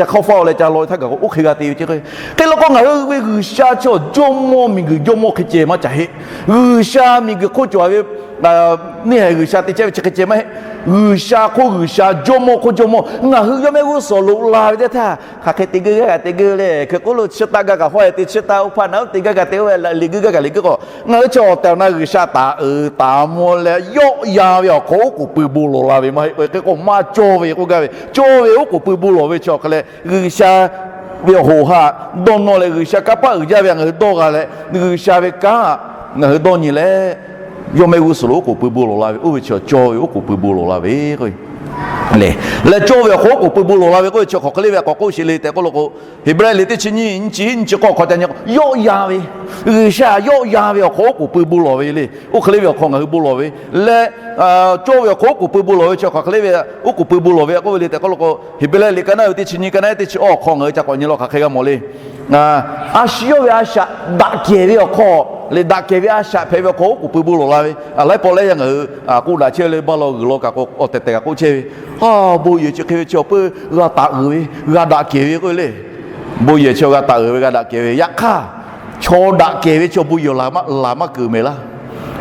hk'awˇ faˇ leh ca law htaˇ kaꞈ k'o, oˇ hk'e g'a te ve ce. Hk'e law k'o, ngaˬ hui ve G'uiˬsha chaw jawˇmawˇ miˬ guiˬ jawˇmawˇ hk'e ceh maˇ ca heˆ. G'uiˬsha miˬ guiˬ hk'oˆ cawˬ ve Neˇ haiˬ G'uiˬsha te chehˇ ve chi hk'e ceh maˇ heˆ. G'uiˬsha hk'oˆ G'uiˬsha jawˇmawˇ hk'oˆ jawˇmawˇ ngaˬ hui yawˇ mehˆ g'uˇ suhˍ loꞈ la ve teˇ htaˇ, hk'aˬ hk'e te geuˇ g'aˇ kaꞈ te geuˇ le. Hkui k'oˆ lo chi taˆ gaˇ kaꞈ hawˉ e te, chi taˆ oˇ hpaˇ naˬ oˇ te gaˇ kaꞈ te oˇ ve liꞈ geuˇ gaˇ kaꞈ liꞈ geuˇ k'o, ngaˬ hui chi awˬ tehˬ awˬ na G'uiˬsha taˍ uiˍ taˍ mvuh leh yawˆ yan ve awˬ hk'aw oˉ k'oˍ pui bon lawˬ la ve maˇ heˆ k'o, hk'e k'o maˇ cawˇ ve k'oˆ gaˇ ve, cawˇ ve oˉ k'oˍ pui bon lawˬ ve chi awˬ hk'aˬ leh G'uiˬsha ve awˬ hoꞈ ha dawˇ nawˇ leh G'uiˬsha kanˇ paˆ uiˍ jaˇ ve htaꞈ ngaˬ hui dawˇ g'a leh, G'uiˬsha ve kanˉ ngaˬ hui dawˇ nyi leh, yawˇ mehˆ g'uˇ suhˍ lo oˉ k'oˍ pui bon lawˬ la ve, oˇ ve chi cawˇ ve oˉ k'oˍ pui bon lawˬ la ve k'o, leh cawˇ ve awˬ hk'aw oˉ k'oˍ pui bon lawˬ la ve k'oˆ ve chi hk'aˬ hk'e le ve a k'awꞈ k'oˆ sheˍ le tehꞈ k'oˆ lo k'o, Heˍbrehˇ liꞈ teˇ chi nyiˇ nyiˇ chi nyiˇ chi k'awˇ hk'aw ca nyi k'o, yawˆ yan ve, G'uiˬsha yawˆ yan ve awˬ hk'aw oˉ k'oˍ pui bon lawˬ ve le. Oˇ hk'e le ve awˬ hk'aw ngaˬ hui bon lawˬ ve leh, cawˇ ve awˬ hk'aw oˉ k'oˍ pui bon lawˬ ve chi hk'aˬ hk'e le ve, oˉ k'oˍ pui bon lawˬ ve k'oˆ ve le tehꞈ k'oˆ lo k'o, Heˍbrehˇ liꞈ ka naˉ ve teˇ chi nyiˇ ka naˉ teˇ chi awˇ awˬ hk'aw ngaˬ hui ca k'awꞈ nyi law hk'aˬ hk'e g'a mawˬ le. A shu yawˇ ve a shaꞈ daꞈ kehˬ ve awˬ hk'aw leh daꞈ kehˬ ve a shaꞈ hpehꞈ ve awˬ hk'aw oˉ k'oˍ pui bon lawˬ la ve, a laiˉ pawˆ leh yaˇ ngaˬ hui k'oˆ daꞈ chehˇ ve le, baˆ law g'uiˬ law kaꞈ k'o awˬ tehˬ tehˬ kaꞈ k'oˆ chehˇ ve, a bon yehˬ chi hk'e ve chi awˬ peu g'a taˍ uiˍ ve, g'a daꞈ kehˬ ve k'oˆ ve le. Bon yehˬ chi g'a taˍ uiˍ ve g'a daꞈ kehˬ ve yaꞈ hk'aˇ, chaw daꞈ kehˬ ve chi bon yehˬ laˬ maˇ keunˍ mehˍ laˇ.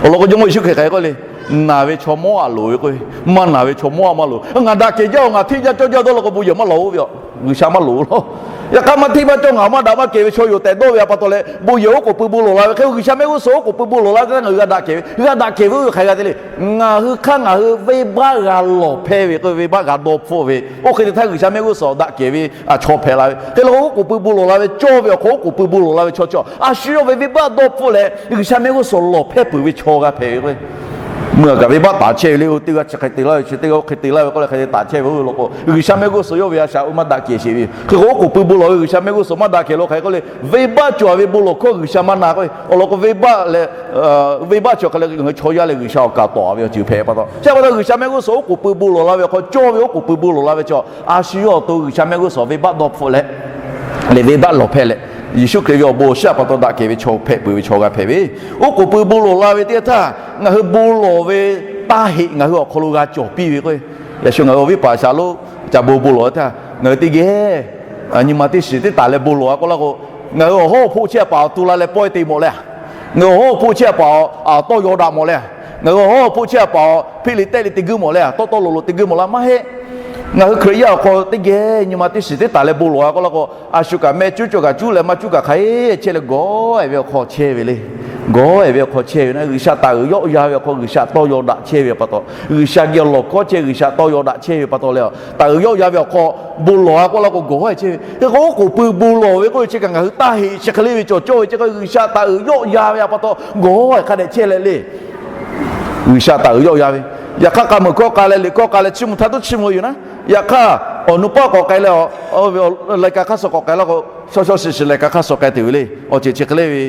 Awˬ lawn k'o, Jawˇmawˇ Yeˍsuˆ Hkriꞈ hk'aˬ hk'e k'oˆ le, Naˬ ve chaw mawˇ aꞈ loˍ ve k'o, maˇ naˬ ve chaw mawˇ aꞈ maˇ loˍ. Ngaˬ daꞈ kehˬ jaˇ-oˬ, ngaˬ hteˇ jaˇ cawˇ jaˇ dawˇ law k'o bon yehˬ maˇ laˬ-oˬ ve, G'uiˬsha maˇ loˍ law. Yaꞈ hk'aˇ maˇ hteˇ maˇ cawˇ ngaˬ maˇ daꞈ maˇ kehˬ ve chaw yoˬ tehꞈ dawˇ ve a pa taw leh bon yehˬ oˉ k'oˍ pui bon lawˬ la ve hk'e, G'uiˬsha mehˆ g'uˇ suhˍ oˉ k'oˍ pui bon lawˬ la ve htaˇ ngaˬ hui g'a daꞈ kehˬ ve, g'a daꞈ kehˬ ve oˇ ve hk'aˬ hk'e g'a te le. Ngaˬ hui hk'aˇ ngaˬ hui venˇbaˆ g'a lawˬ hpehˇ ve k'o, venˇbaˆ g'a dawˇ hpfuhˆ ve, oˇ hk'e te htaˇ G'uiˬsha mehˆ g'uˇ suhˍ daꞈ kehˬ ve a chaw hpehꞈ la ve. Hk'e la k'o oˉ k'oˍ pui bon lawˬ la ve, cawˇ ve awˬ hk'aw oˉ k'oˍ pui bon lawˬ la ve chaw chi a shu yawˇ ve venˇbaˆ dawˇ hpfuhˆ leh G'uiˬsha mehˆ g'uˇ suhˍ lawˬ hpehˇ peuˬ ve chaw g'a hpehꞈ ve k'o, meuˇ a kaꞈ venˇbaˆ taˍ chehˇ ve le, oˇ teˇ g'aˇ chi hk'e te laˇ ve, chi teˇ g'aˇ oˇ hk'e te laˇ ve k'oˆ leh hk'e te taˍ chehˇ ve oˇ ve law k'o, G'uiˬsha mehˆ g'uˇ suhˍ yawˇ ve a shaꞈ oˇ maˇ daꞈ kehˬ sheˍ ve yoˬ. Hk'e k'o oˉ k'oˍ pui bon lawˬ ve G'uiˬsha mehˆ g'uˇ suhˍ maˇ daꞈ kehˬ law hk'aˬ hk'e k'oˆ le, venˇbaˆ cawˬ ve bon lawˬ hkawˇ G'uiˬsha maˇ na k'o, awˬ lawn k'o venˇbaˆ leh venˇbaˆ chi awˬ hk'e le ngaˬ hui chaw yaˇ leh G'uiˬsha awˬ kaˍ tawˍ ve awˬ ceuˬ hpehꞈ pa taw, chi pa taw G'uiˬsha mehˆ g'uˇ suhˍ oˉ k'oˍ pui bon lawˬ la ve awˬ hk'aw cawˇ ve oˉ k'oˍ pui bon lawˬ la ve chi a shu yawˇ awˬ to G'uiˬsha mehˆ g'uˇ suhˍ venˇbaˆ dawˇ hpfuhˆ leh, leh venˇbaˆ lawˬ hpehˇ leh, Yeˍsuˆ Hkriꞈ ve awˬ bon awˬ shinˉ a pa taw daꞈ kehˬ ve chaw hpehꞈ peuˬ ve chaw g'a hpehꞈ ve, oˉ k'oˍ pui bon lawˬ la ve teˇ htaˇ ngaˬ hui bon lawˬ ve taˇ heꞈ ngaˬ hui awˬ hk'aw lo g'a cawˬ piˇ ve k'o, yaꞈ shu ngaˬ hui awˬ viˉ paˍ shaˍ lo ca bon bon lawˬ ve htaˇ ngaˬ hui teˇ geh nyi ma teˇ shiˍ teˇ taˍ leh bon lawˬ a k'oˆ laˇ k'o, ngaˬ hui awˬ hawˉ awˬ hpoˆ chehˇ a paˍ awˬ tu la leh pawehˇ te mawˬ leh, ngaˬ hui awˬ hawˉ awˬ hpoˆ chehˇ a paˍ awˬ tawˇ yaw daꞈ mawˬ leh, ngaˬ hui awˬ hawˉ awˬ hpoˆ chehˇ a paˍ awˬ hpiˇ liꞈ tehˆ liꞈ te geuˇ mawˬ leh, tawˇ tawˇ lo lo te geuˇ mawˬ laˇ maˇ heˆ. Ngaˬ hui Hkriꞈ yaˇ awˬ hk'aw teˇ geh nyi ma teˇ shiˍ teˇ taˍ leh bon lawˬ a k'oˆ laˇ k'o, a shu kaꞈ mehˆ cuˉ cawˬ kaꞈ cuˉ leh maˇ cuˉ kaꞈ hk'a heˆ chehˇ leh gawˬ ehˍ ve awˬ hk'aw chehˇ ve le. Gawˬ ehˍ ve awˬ hk'aw chehˇ ve na G'uiˬsha taˍ uiˍ yawˆ yan ve awˬ hk'aw G'uiˬsha tawˇ yaw daꞈ chehˇ ve pa taw, G'uiˬsha geh awˬ lawˬ hkawˇ chehˇ G'uiˬsha tawˇ yaw daꞈ chehˇ ve pa taw leh, taˍ uiˍ yawˆ yan ve awˬ hk'aw bon lawˬ a k'oˆ laˇ k'o gawˬ ehˍ chehˇ ve. Hk'e k'o oˉ k'oˍ pui bon lawˬ ve k'oˆ ve chi kaꞈ ngaˬ hui taˇ heꞈ chi hk'e le ve cawˬ cawˇ ve chi hk'e G'uiˬsha taˍ uiˍ yawˆ yan ve a pa taw gawˬ ehˍ hk'a dehꞈ chehˇ leh le. G'uiˬsha taˍ uiˍ yawˆ yan ve. Yaꞈ hk'aˇ k'a meuˍ hkawˇ k'a leh liꞈ hkawˇ k'a leh chiˇ mvuh htaˇ tuˉ chiˇ mvuh yoˬ na. Yaꞈ hk'aˇ awˬ nu paˆ k'awꞈ k'ai leh, a, lai ka hk'aˇ suh k'awꞈ k'ai laˇ k'o, shaw shaw shiˍ shiˍ lai ka hk'aˇ suh k'ai tuˬ ve le. Awˬ ceuˬ chi hk'e le ve,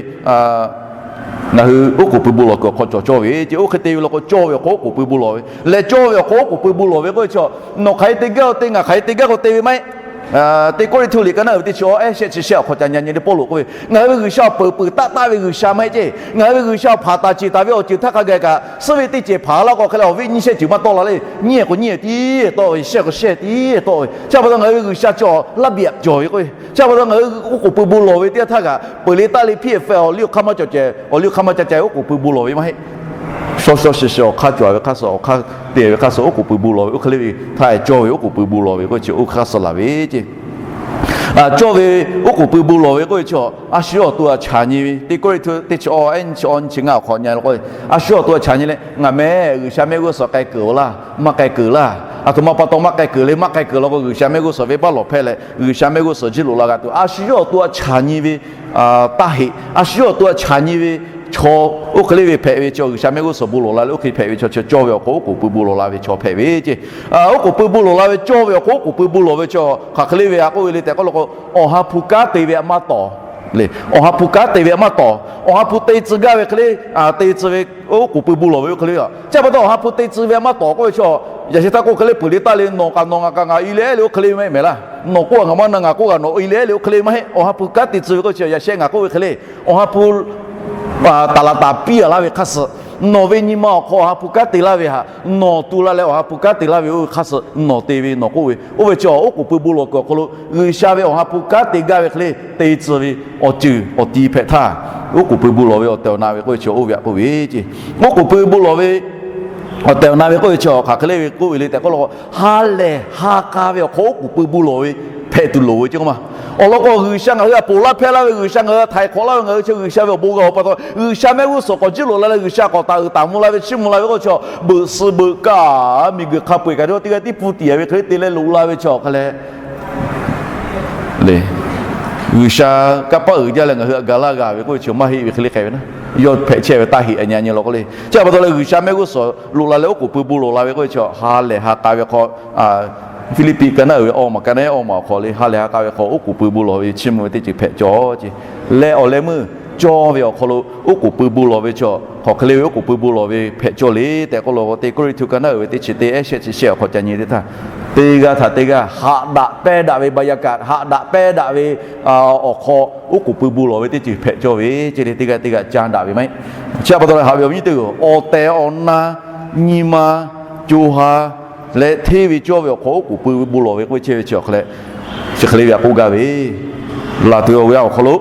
ngaˬ hui oˉ k'oˍ pui bon lawˬ kuiˬ awˬ hk'aw cawˬ cawˇ ve ce. Oˇ hk'e te ve law k'o cawˇ ve awˬ hk'aw oˉ k'oˍ pui bon lawˬ ve, leh cawˇ ve awˬ hk'aw oˉ k'oˍ pui bon lawˬ ve k'oˆ ve chi, nawˬ hk'aˬ hk'e te gaˇ-oˬ te ngaˬ hk'aˬ hk'e te gaˇ k'o te ve maˇ heˆ. Teˇ Kawˇrenˍhtuˆ liꞈ ka naˉ ve teˇ chi awˇ ehˉ shehˆ chi shehˆ awˬ hk'aw ca nyi nyi le Pawˇluꞈ k'oˆ ve, ngaˬ hui ve G'uiˬsha peuˬ peuˬ taˆ taˆ ve G'uiˬsha maˇ heˆ ce. Ngaˬ hui ve G'uiˬsha hpanˍ taˍ ceˬ taˍ ve awˬ ceuˬ htaˇ hk'a gaˬ kaꞈ suhˉ ve teˇ cehˬ hpanˍ laˇ k'o hk'e leh awˬ viˉ nyiˇ shehˆ ceuˬ maˇ tawˆ la le. Nyiˇ ehˍ k'o nyiˇ ehˍ tiˉ tawˆ ve, shehˆ k'o shehˆ tiˉ tawˆ ve. Chi pa taw ngaˬ hui ve G'uiˬsha cawˬ laˇ biˬ aꞈ cawˬ ve k'o, chi pa taw ngaˬ hui oˉ k'oˍ pui bon lawˬ ve teˇ yanˇ htaˇ kaꞈ peuˬ le taˆ le hpiˇ ehˍ feh awˬ liˇ awˬ hk'aˇ maˇ cawˬ ceh, awˬ liˇ awˬ hk'aˇ maˇ ca ca oˉ k'oˍ pui bon lawˬ ve maˇ heˆ. Shaw shaw shiˍ shiˍ awˬ hk'aˇ cawˬ ve hk'aˇ suh, awˬ hk'aˇ te ve hk'aˇ suh oˉ k'oˍ pui bon lawˬ ve oˇ hk'e le ve htaˇ cawˇ ve oˉ k'oˍ pui bon lawˬ ve k'oˆ ve chi oˇ hk'aˇ suh laˬ ve ce. Cawˇ ve oˉ k'oˍ pui bon lawˬ ve k'oˆ ve chi, a shu yawˇ awˬ to htaꞈ chaꞈ nyi ve, teˇ Kawˇrenˍhtuˆ teˇ chi awˇ ehˉ nyi chi awˇ nyi chi ngaˇ awˬ hk'aw nyi k'o, a shu yawˇ awˬ to htaꞈ chaꞈ nyi leh, ngaˬ meh G'uiˬsha mehˆ g'uˇ suhˍ k'ai kuiˬ-oˬ laˇ, maˇ k'ai kuiˬ laˇ. Aˬ htoꞈ ma pa taw maˇ k'ai kuiˬ le, maˇ k'ai kuiˬ law k'o G'uiˬsha mehˆ g'uˇ suhˍ venˇbaˆ lawˬ hpehˇ leh G'uiˬsha mehˆ g'uˇ suhˍ jiˇ loꞈ la g'a tuˬ, a shu yawˇ awˬ to htaꞈ chaꞈ nyi ve taˇ heꞈ, a shu yawˇ awˬ to htaꞈ chaꞈ nyi ve chaw oˇ hk'e le ve hpehꞈ ve chaw, G'uiˬsha mehˆ g'uˇ suhˍ bon lawˬ la leh oˇ hk'e hpehꞈ ve chaw, cawˇ ve awˬ hk'aw oˉ k'oˍ pui bon lawˬ la ve chaw hpehꞈ ve ce. Oˉ k'oˍ pui bon lawˬ la ve, cawˇ ve awˬ hk'aw oˉ k'oˍ pui bon lawˬ ve chaw hk'aˬ hk'e le ve a k'oˆ ve le tehꞈ k'oˆ law k'o, Awˬ ha hpu kanˉ te ve htaꞈ maˇ tawˍ le. Awˬ ha hpu kanˉ te ve htaꞈ maˇ tawˍ. Awˬ ha hpu te tcuh gaˇ ve hk'e le, te tcuh ve oˉ k'oˍ pui bon lawˬ ve oˇ hk'e le. Chi pa taw Awˬ ha hpu te tcuh ve htaꞈ maˇ tawˍ k'oˆ ve chaw, yaꞈ sheh htaˇ k'oˆ hk'e le peuˬ le taˆ le nawˬ kaꞈ nawˬ ngaˬ kaꞈ ngaˬ i leh ehˉ le oˇ hk'e le maˇ heˆ mehˍ laˇ. Nawˬ k'oˆ kaꞈ ngaˬ maˇ na, ngaˬ k'oˆ kaꞈ nawˬ i leh ehˉ le oˇ hk'e le maˇ heˆ. Awˬ ha hpu kanˉ te tcuh ve k'oˆ ve chi yaꞈ sheh ngaˬ k'oˆ ve hk'e le, Awˬ ha hpu taˍ laꞈ taˍ piˇ a laˇ ve hk'aˇ suh, nawˬ ve nyi ma awˬ hk'aw Awˬ ha hpu kanˉ te laˇ ve htaꞈ nawˬ tu la leh Awˬ ha hpu kanˉ te laˇ ve oˇ ve hk'aˇ suh nawˬ te ve nawˬ k'oˆ ve, oˇ ve chi oˉ k'oˍ pui bon lawˬ kuiˬ awˬ hk'aw lo G'uiˬsha ve Awˬ ha hpu kanˉ te gaˇ ve hk'e le te tcuh ve awˬ ceuˬ awˬ ti hpehꞈ htaˇ, oˉ k'oˍ pui bon lawˬ ve awˬ tehˬ awˬ na ve k'oˆ ve chi oˇ ve htaꞈ k'oˆ ve ce. Oˉ k'oˍ pui bon lawˬ ve Awˬ tehˬ awˬ na ve k'oˆ ve chi hk'aˬ hk'e le ve k'oˆ ve le tehꞈ k'oˆ law k'o, ha lehˬ ha k'a ve awˬ hk'aw oˉ k'oˍ pui bu lawˬ ve hpehꞈ tuˬ loˍ ve ceˇ k'o ma. Awˬ lawn k'o, G'uiˬsha ngaˬ hui htaꞈ ponˬ laˇ hpehˇ laˇ ve, G'uiˬsha ngaˬ hui htaꞈ htaiˍ hk'awꞈ laˇ ve ngaˬ hui chi G'uiˬsha ve awˬ bon g'a-oˬ pa taw, G'uiˬsha mehˆ g'uˇ suhˍ k'awꞈ jiˇ loꞈ la leh G'uiˬsha k'awꞈ taˍ uiˍ taˍ mvuh la ve chiˇ mvuh la ve k'oˆ ve chi, beuꞈ suh beuꞈ kaꞈ miˬguiˬ hk'a peu-eˬ kaꞈ teˇ g'aˇ teˇ g'aˇ tiˉ pfuhˇ tiˍ ve hk'e le te leh loꞈ la ve chi awˬ hk'a leh le, G'uiˬsha kanˇ paˆ uiˍ jaˇ leh ngaˬ hui htaꞈ ga laˇ g'a ve k'oˆ ve chi maˇ heˆ ve hk'e le k'ai ve naˉ, yawˇ hpehꞈ chehˇ ve taˇ heꞈ a nyi a nyi law k'o le. Chi pa taw leh G'uiˬsha mehˆ g'uˇ suhˍ loꞈ la leh oˉ k'oˍ pui bon lawˬ la ve k'oˆ ve chi ha lehˬ ha k'a ve hk'aw, Hpiˇliˇpiˆ ka naˉ uiˍ ve awˇ maˬ ka naˉ awˇ maˬ awˬ hk'aw le ha lehˬ ha k'a ve hk'aw oˉ k'oˍ pui bon lawˬ ve chiˇ mvuh ve teˇ ceuˬ hpehꞈ cawˬ ce. Leh awˬ leh meuˇ cawˇ ve awˬ hk'aw lo oˉ k'oˍ pui bon lawˬ ve chi hk'aˬ hk'e le ve oˉ k'oˍ pui bon lawˬ ve hpehꞈ cawˬ le tehꞈ k'oˆ law k'o, Teˇ Kawˇrenˍhtuˆ ka naˉ uiˍ ve teˇ chi teˇ ehˉ shehˆ chi shehˆ awˬ hk'aw ca nyi teˇ htaˇ, teˇ g'aˇ htaꞈ teˇ g'aˇ haꞈ daꞈ pehˇ daꞈ ve บรรยากาศ, haꞈ daꞈ pehˇ daꞈ ve awˬ hk'aw oˉ k'oˍ pui bon lawˬ ve teˇ ceuˬ hpehꞈ cawˇ ve ce le. Teˇ g'aˇ teˇ g'aˇ caˇ daꞈ ve maˇ heˆ. Chi pa taw leh haꞈ ve awˬ viˉ nyi teˇ hpaˍ-oˬ, awˬ tehˬ awˬ na nyi ma co ha leh hteˇ ve cawˇ ve awˬ hk'aw oˉ k'oˍ pui bon lawˬ ve k'oˆ ve chehˇ ve chi awˬ hk'a leh, chi hk'e le ve htaꞈ k'oˆ gaˇ ve, laˬ tuˬ ve awˬ g'aˇ awˬ hk'aw lo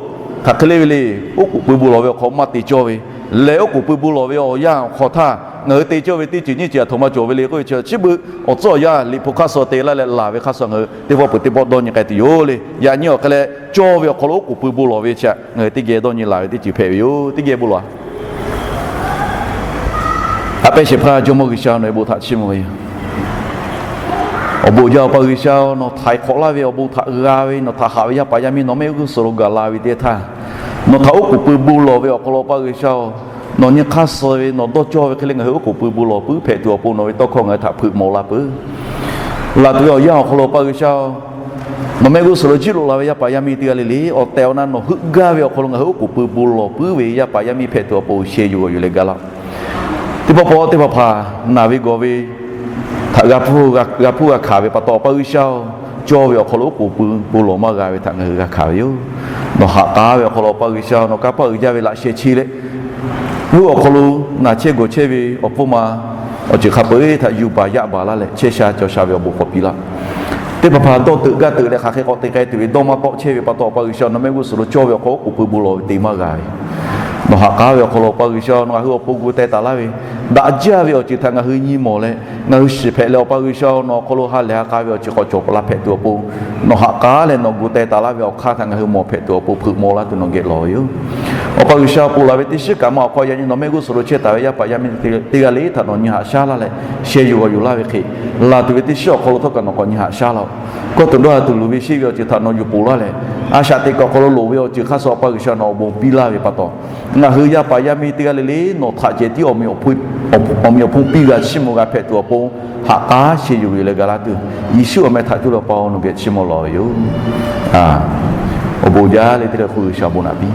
hk'aˬ hk'e le ve le, oˉ k'oˍ pui bon lawˬ ve awˬ hk'aw maˇ te cawˇ ve, lehˬ oˉ k'oˍ pui bon lawˬ ve awˬ yanˇ awˬ hk'aw htaˇ ngaˬ hui te cawˇ ve teˇ ceuˬ nyiˇ ceuˬ aˬ htoꞈ ma cawˬ ve le k'oˆ ve chi, chi beuꞈ awˬ tcuhˉ awˬ yanˇ Liꞈ hpu hk'aˇ suh te laˇ leh laˬ ve hk'aˇ suh ngaˬ hui teˇ pawˆ peuˬ teˇ pawˆ dawˇ nyi k'ai tuˬ yoˬ le. Yaꞈ nyi awˬ hk'a leh cawˇ ve awˬ hk'aw lo oˉ k'oˍ pui bon lawˬ ve chi ngaˬ hui teˇ geh dawˇ nyi laˬ ve teˇ ceuˬ hpehꞈ ve yoˬ. Teˇ geh bon lawˬ-a. Haꞈ pehnˇ shehˍ hpaˇ Jawˇmawˇ G'uiˬsha nawˬ ve bon htaꞈ chiˇ mvuh ve yoˬ. Awˬ bon jaˇ, Awˬ pa G'uiˬsha, nawˬ htaiˍ hk'awꞈ laˇ ve awˬ bon htaꞈ g'a ve, nawˬ htaꞈ haꞈ ve yaˇ paˍ yaˇ miˇ nawˬ mehˆ g'uˇ suhˍ lo gaˬ la ve teˇ htaˇ, nawˬ htaꞈ oˉ k'oˍ pui bon lawˬ ve awˬ hk'aw lo Awˬ pa G'uiˬsha-oˬ, nawˬ nyi hk'aˇ suh ve nawˬ dawˇ cawˇ ve hk'e le ngaˬ hui oˉ k'oˍ pui bon lawˬ puiˉ hpehꞈ tuˬ awˬ pon nawˬ ve tawˇ hkawˇ ngaˬ hui htaꞈ hpeuꞈ mawˬ la peuˬ. Laˬ tuˬ ve awˬ yanˇ awˬ hk'aw lo Awˬ pa G'uiˬsha-oˬ, nawˬ mehˆ g'uˇ suhˍ lo jiˇ loꞈ la ve yaˇ paˍ yaˇ miˇ teˇ g'aˇ le le awˬ tehˬ awˬ na nawˬ heuˆ gaˇ ve awˬ hk'aw lo ngaˬ hui oˉ k'oˍ pui bon lawˬ puiˉ ve yaˇ paˍ yaˇ miˇ hpehꞈ tuˬ awˬ pon sheh yuˬ g'awˬ yuˬ leh ga laˇ-oˆ. Teˇ pawˆ pawˆ teˇ hpaˍ hpaˍ naˬ ve gawˬ ve htaꞈ g'a hpuˇ g'a hkanˍ ve pa taw, Awˬ pa G'uiˬsha-oˬ, cawˇ ve awˬ hk'aw lo oˉ k'oˍ pui bon lawˬ maˇ g'a ve htaꞈ ngaˬ hui g'a hkanˍ ve yoˬ. Nawˬ haꞈ k'aˉ ve awˬ hk'aw lo Awˬ pa G'uiˬsha-oˬ, nawˬ kanˇ paˆ uiˍ jaˇ ve laꞈ sheh chi leh, g'uˇ awˬ hk'aw lo naˬ chehˇ gawˬ chehˇ ve awˬ pfuhˇ ma awˬ ceuˬ hk'a peu-eˬ htaꞈ yuˬ baˬ yaˆ baˬ laˇ leh chehˇ sha cawˬ sha ve awˬ bon k'awꞈ piˇ laˇ. Teˇ hpaˍ hpaˍ dawˇ teuꞈ gaˇ teuꞈ leh hk'aˬ hk'e k'awꞈ te k'ai tuˬ ve dawˇ maˇ tawˆ chehˇ ve pa taw, Awˬ pa G'uiˬsha nawˬ mehˆ g'uˇ suhˍ lo cawˇ ve awˬ hk'aw oˉ k'oˍ pui bon lawˬ ve te maˇ g'a ve, nawˬ haꞈ k'aˉ ve awˬ hk'aw lo Awˬ pa G'uiˬsha nawˬ ngaˬ hui awˬ pon gu teh taˍ laˇ ve, daꞈ jaˇ ve awˬ ceuˬ htaꞈ ngaˬ hui nyi mawˬ leh ngaˬ hui shiˍ hpehꞈ leh, Awˬ pa G'uiˬsha nawˬ awˬ hk'aw lo ha lehˬ ha k'a ve awˬ ceuˬ k'awꞈ cawˬ la hpehꞈ tuˬ awˬ pon, nawˬ haꞈ k'aˉ leh nawˬ gu teh taˍ laˇ ve awˬ hk'aˇ htaꞈ ngaˬ hui mawˬ hpehꞈ tuˬ awˬ pon hpeuꞈ maw laˇ tuˬ nawˬ geh lawˬ ve yoˬ. Awˬ pa G'uiˬsha ponˬ laˬ ve teˇ shiˉ kaꞈ ma awˬ hk'aw yaꞈ nyi nawˬ mehˆ g'uˇ suhˍ lo chehˇ taˍ ve yaˇ paˍ yaˇ miˇ teˇ g'aˇ le htaꞈ nawˬ nyi haꞈ shaˉ laˇ leh, sheh yuˬ g'awˬ yuˬ laˇ ve hk'e, laˬ tuˬ ve teˇ shiˉ awˬ hk'aw lo htawˇ kaꞈ nawˬ k'awꞈ nyi haꞈ shaˉ laˇ-oˆ. Kawˇ tuˬ dawˇ ha tuˬ luˬ ve sheˆ ve awˬ ceuˬ htaꞈ nawˬ yuˬ ponˬ laˇ leh, a shaꞈ teꞈ kaꞈ awˬ hk'aw lo loˍ ve awˬ ceuˬ hk'aˇ suh Awˬ pa G'uiˬsha nawˬ awˬ bon piˇ laˇ ve pa taw, ngaˬ hui yaˇ paˍ yaˇ miˇ teˇ g'aˇ le le nawˬ htaꞈ ceh tiˉ awˬ meꞈ awˬ hponˇ piˇ g'a chiˇ mvuh g'a hpehꞈ tuˬ awˬ pon, haꞈ k'aˉ sheh yuˬ g'awˬ yuˬ leh ga laˇ tuˬ, Yeˍsuˆ awˬ meh htaꞈ cuˇ leh Awˬ pa-oˬ, nawˬ geh chiˇ mvuh lawˬ ve yoˬ. Awˬ bon jaˇ le teˇ g'aˇ hk'oˆ G'uiˬsha bon naꞈ piˇ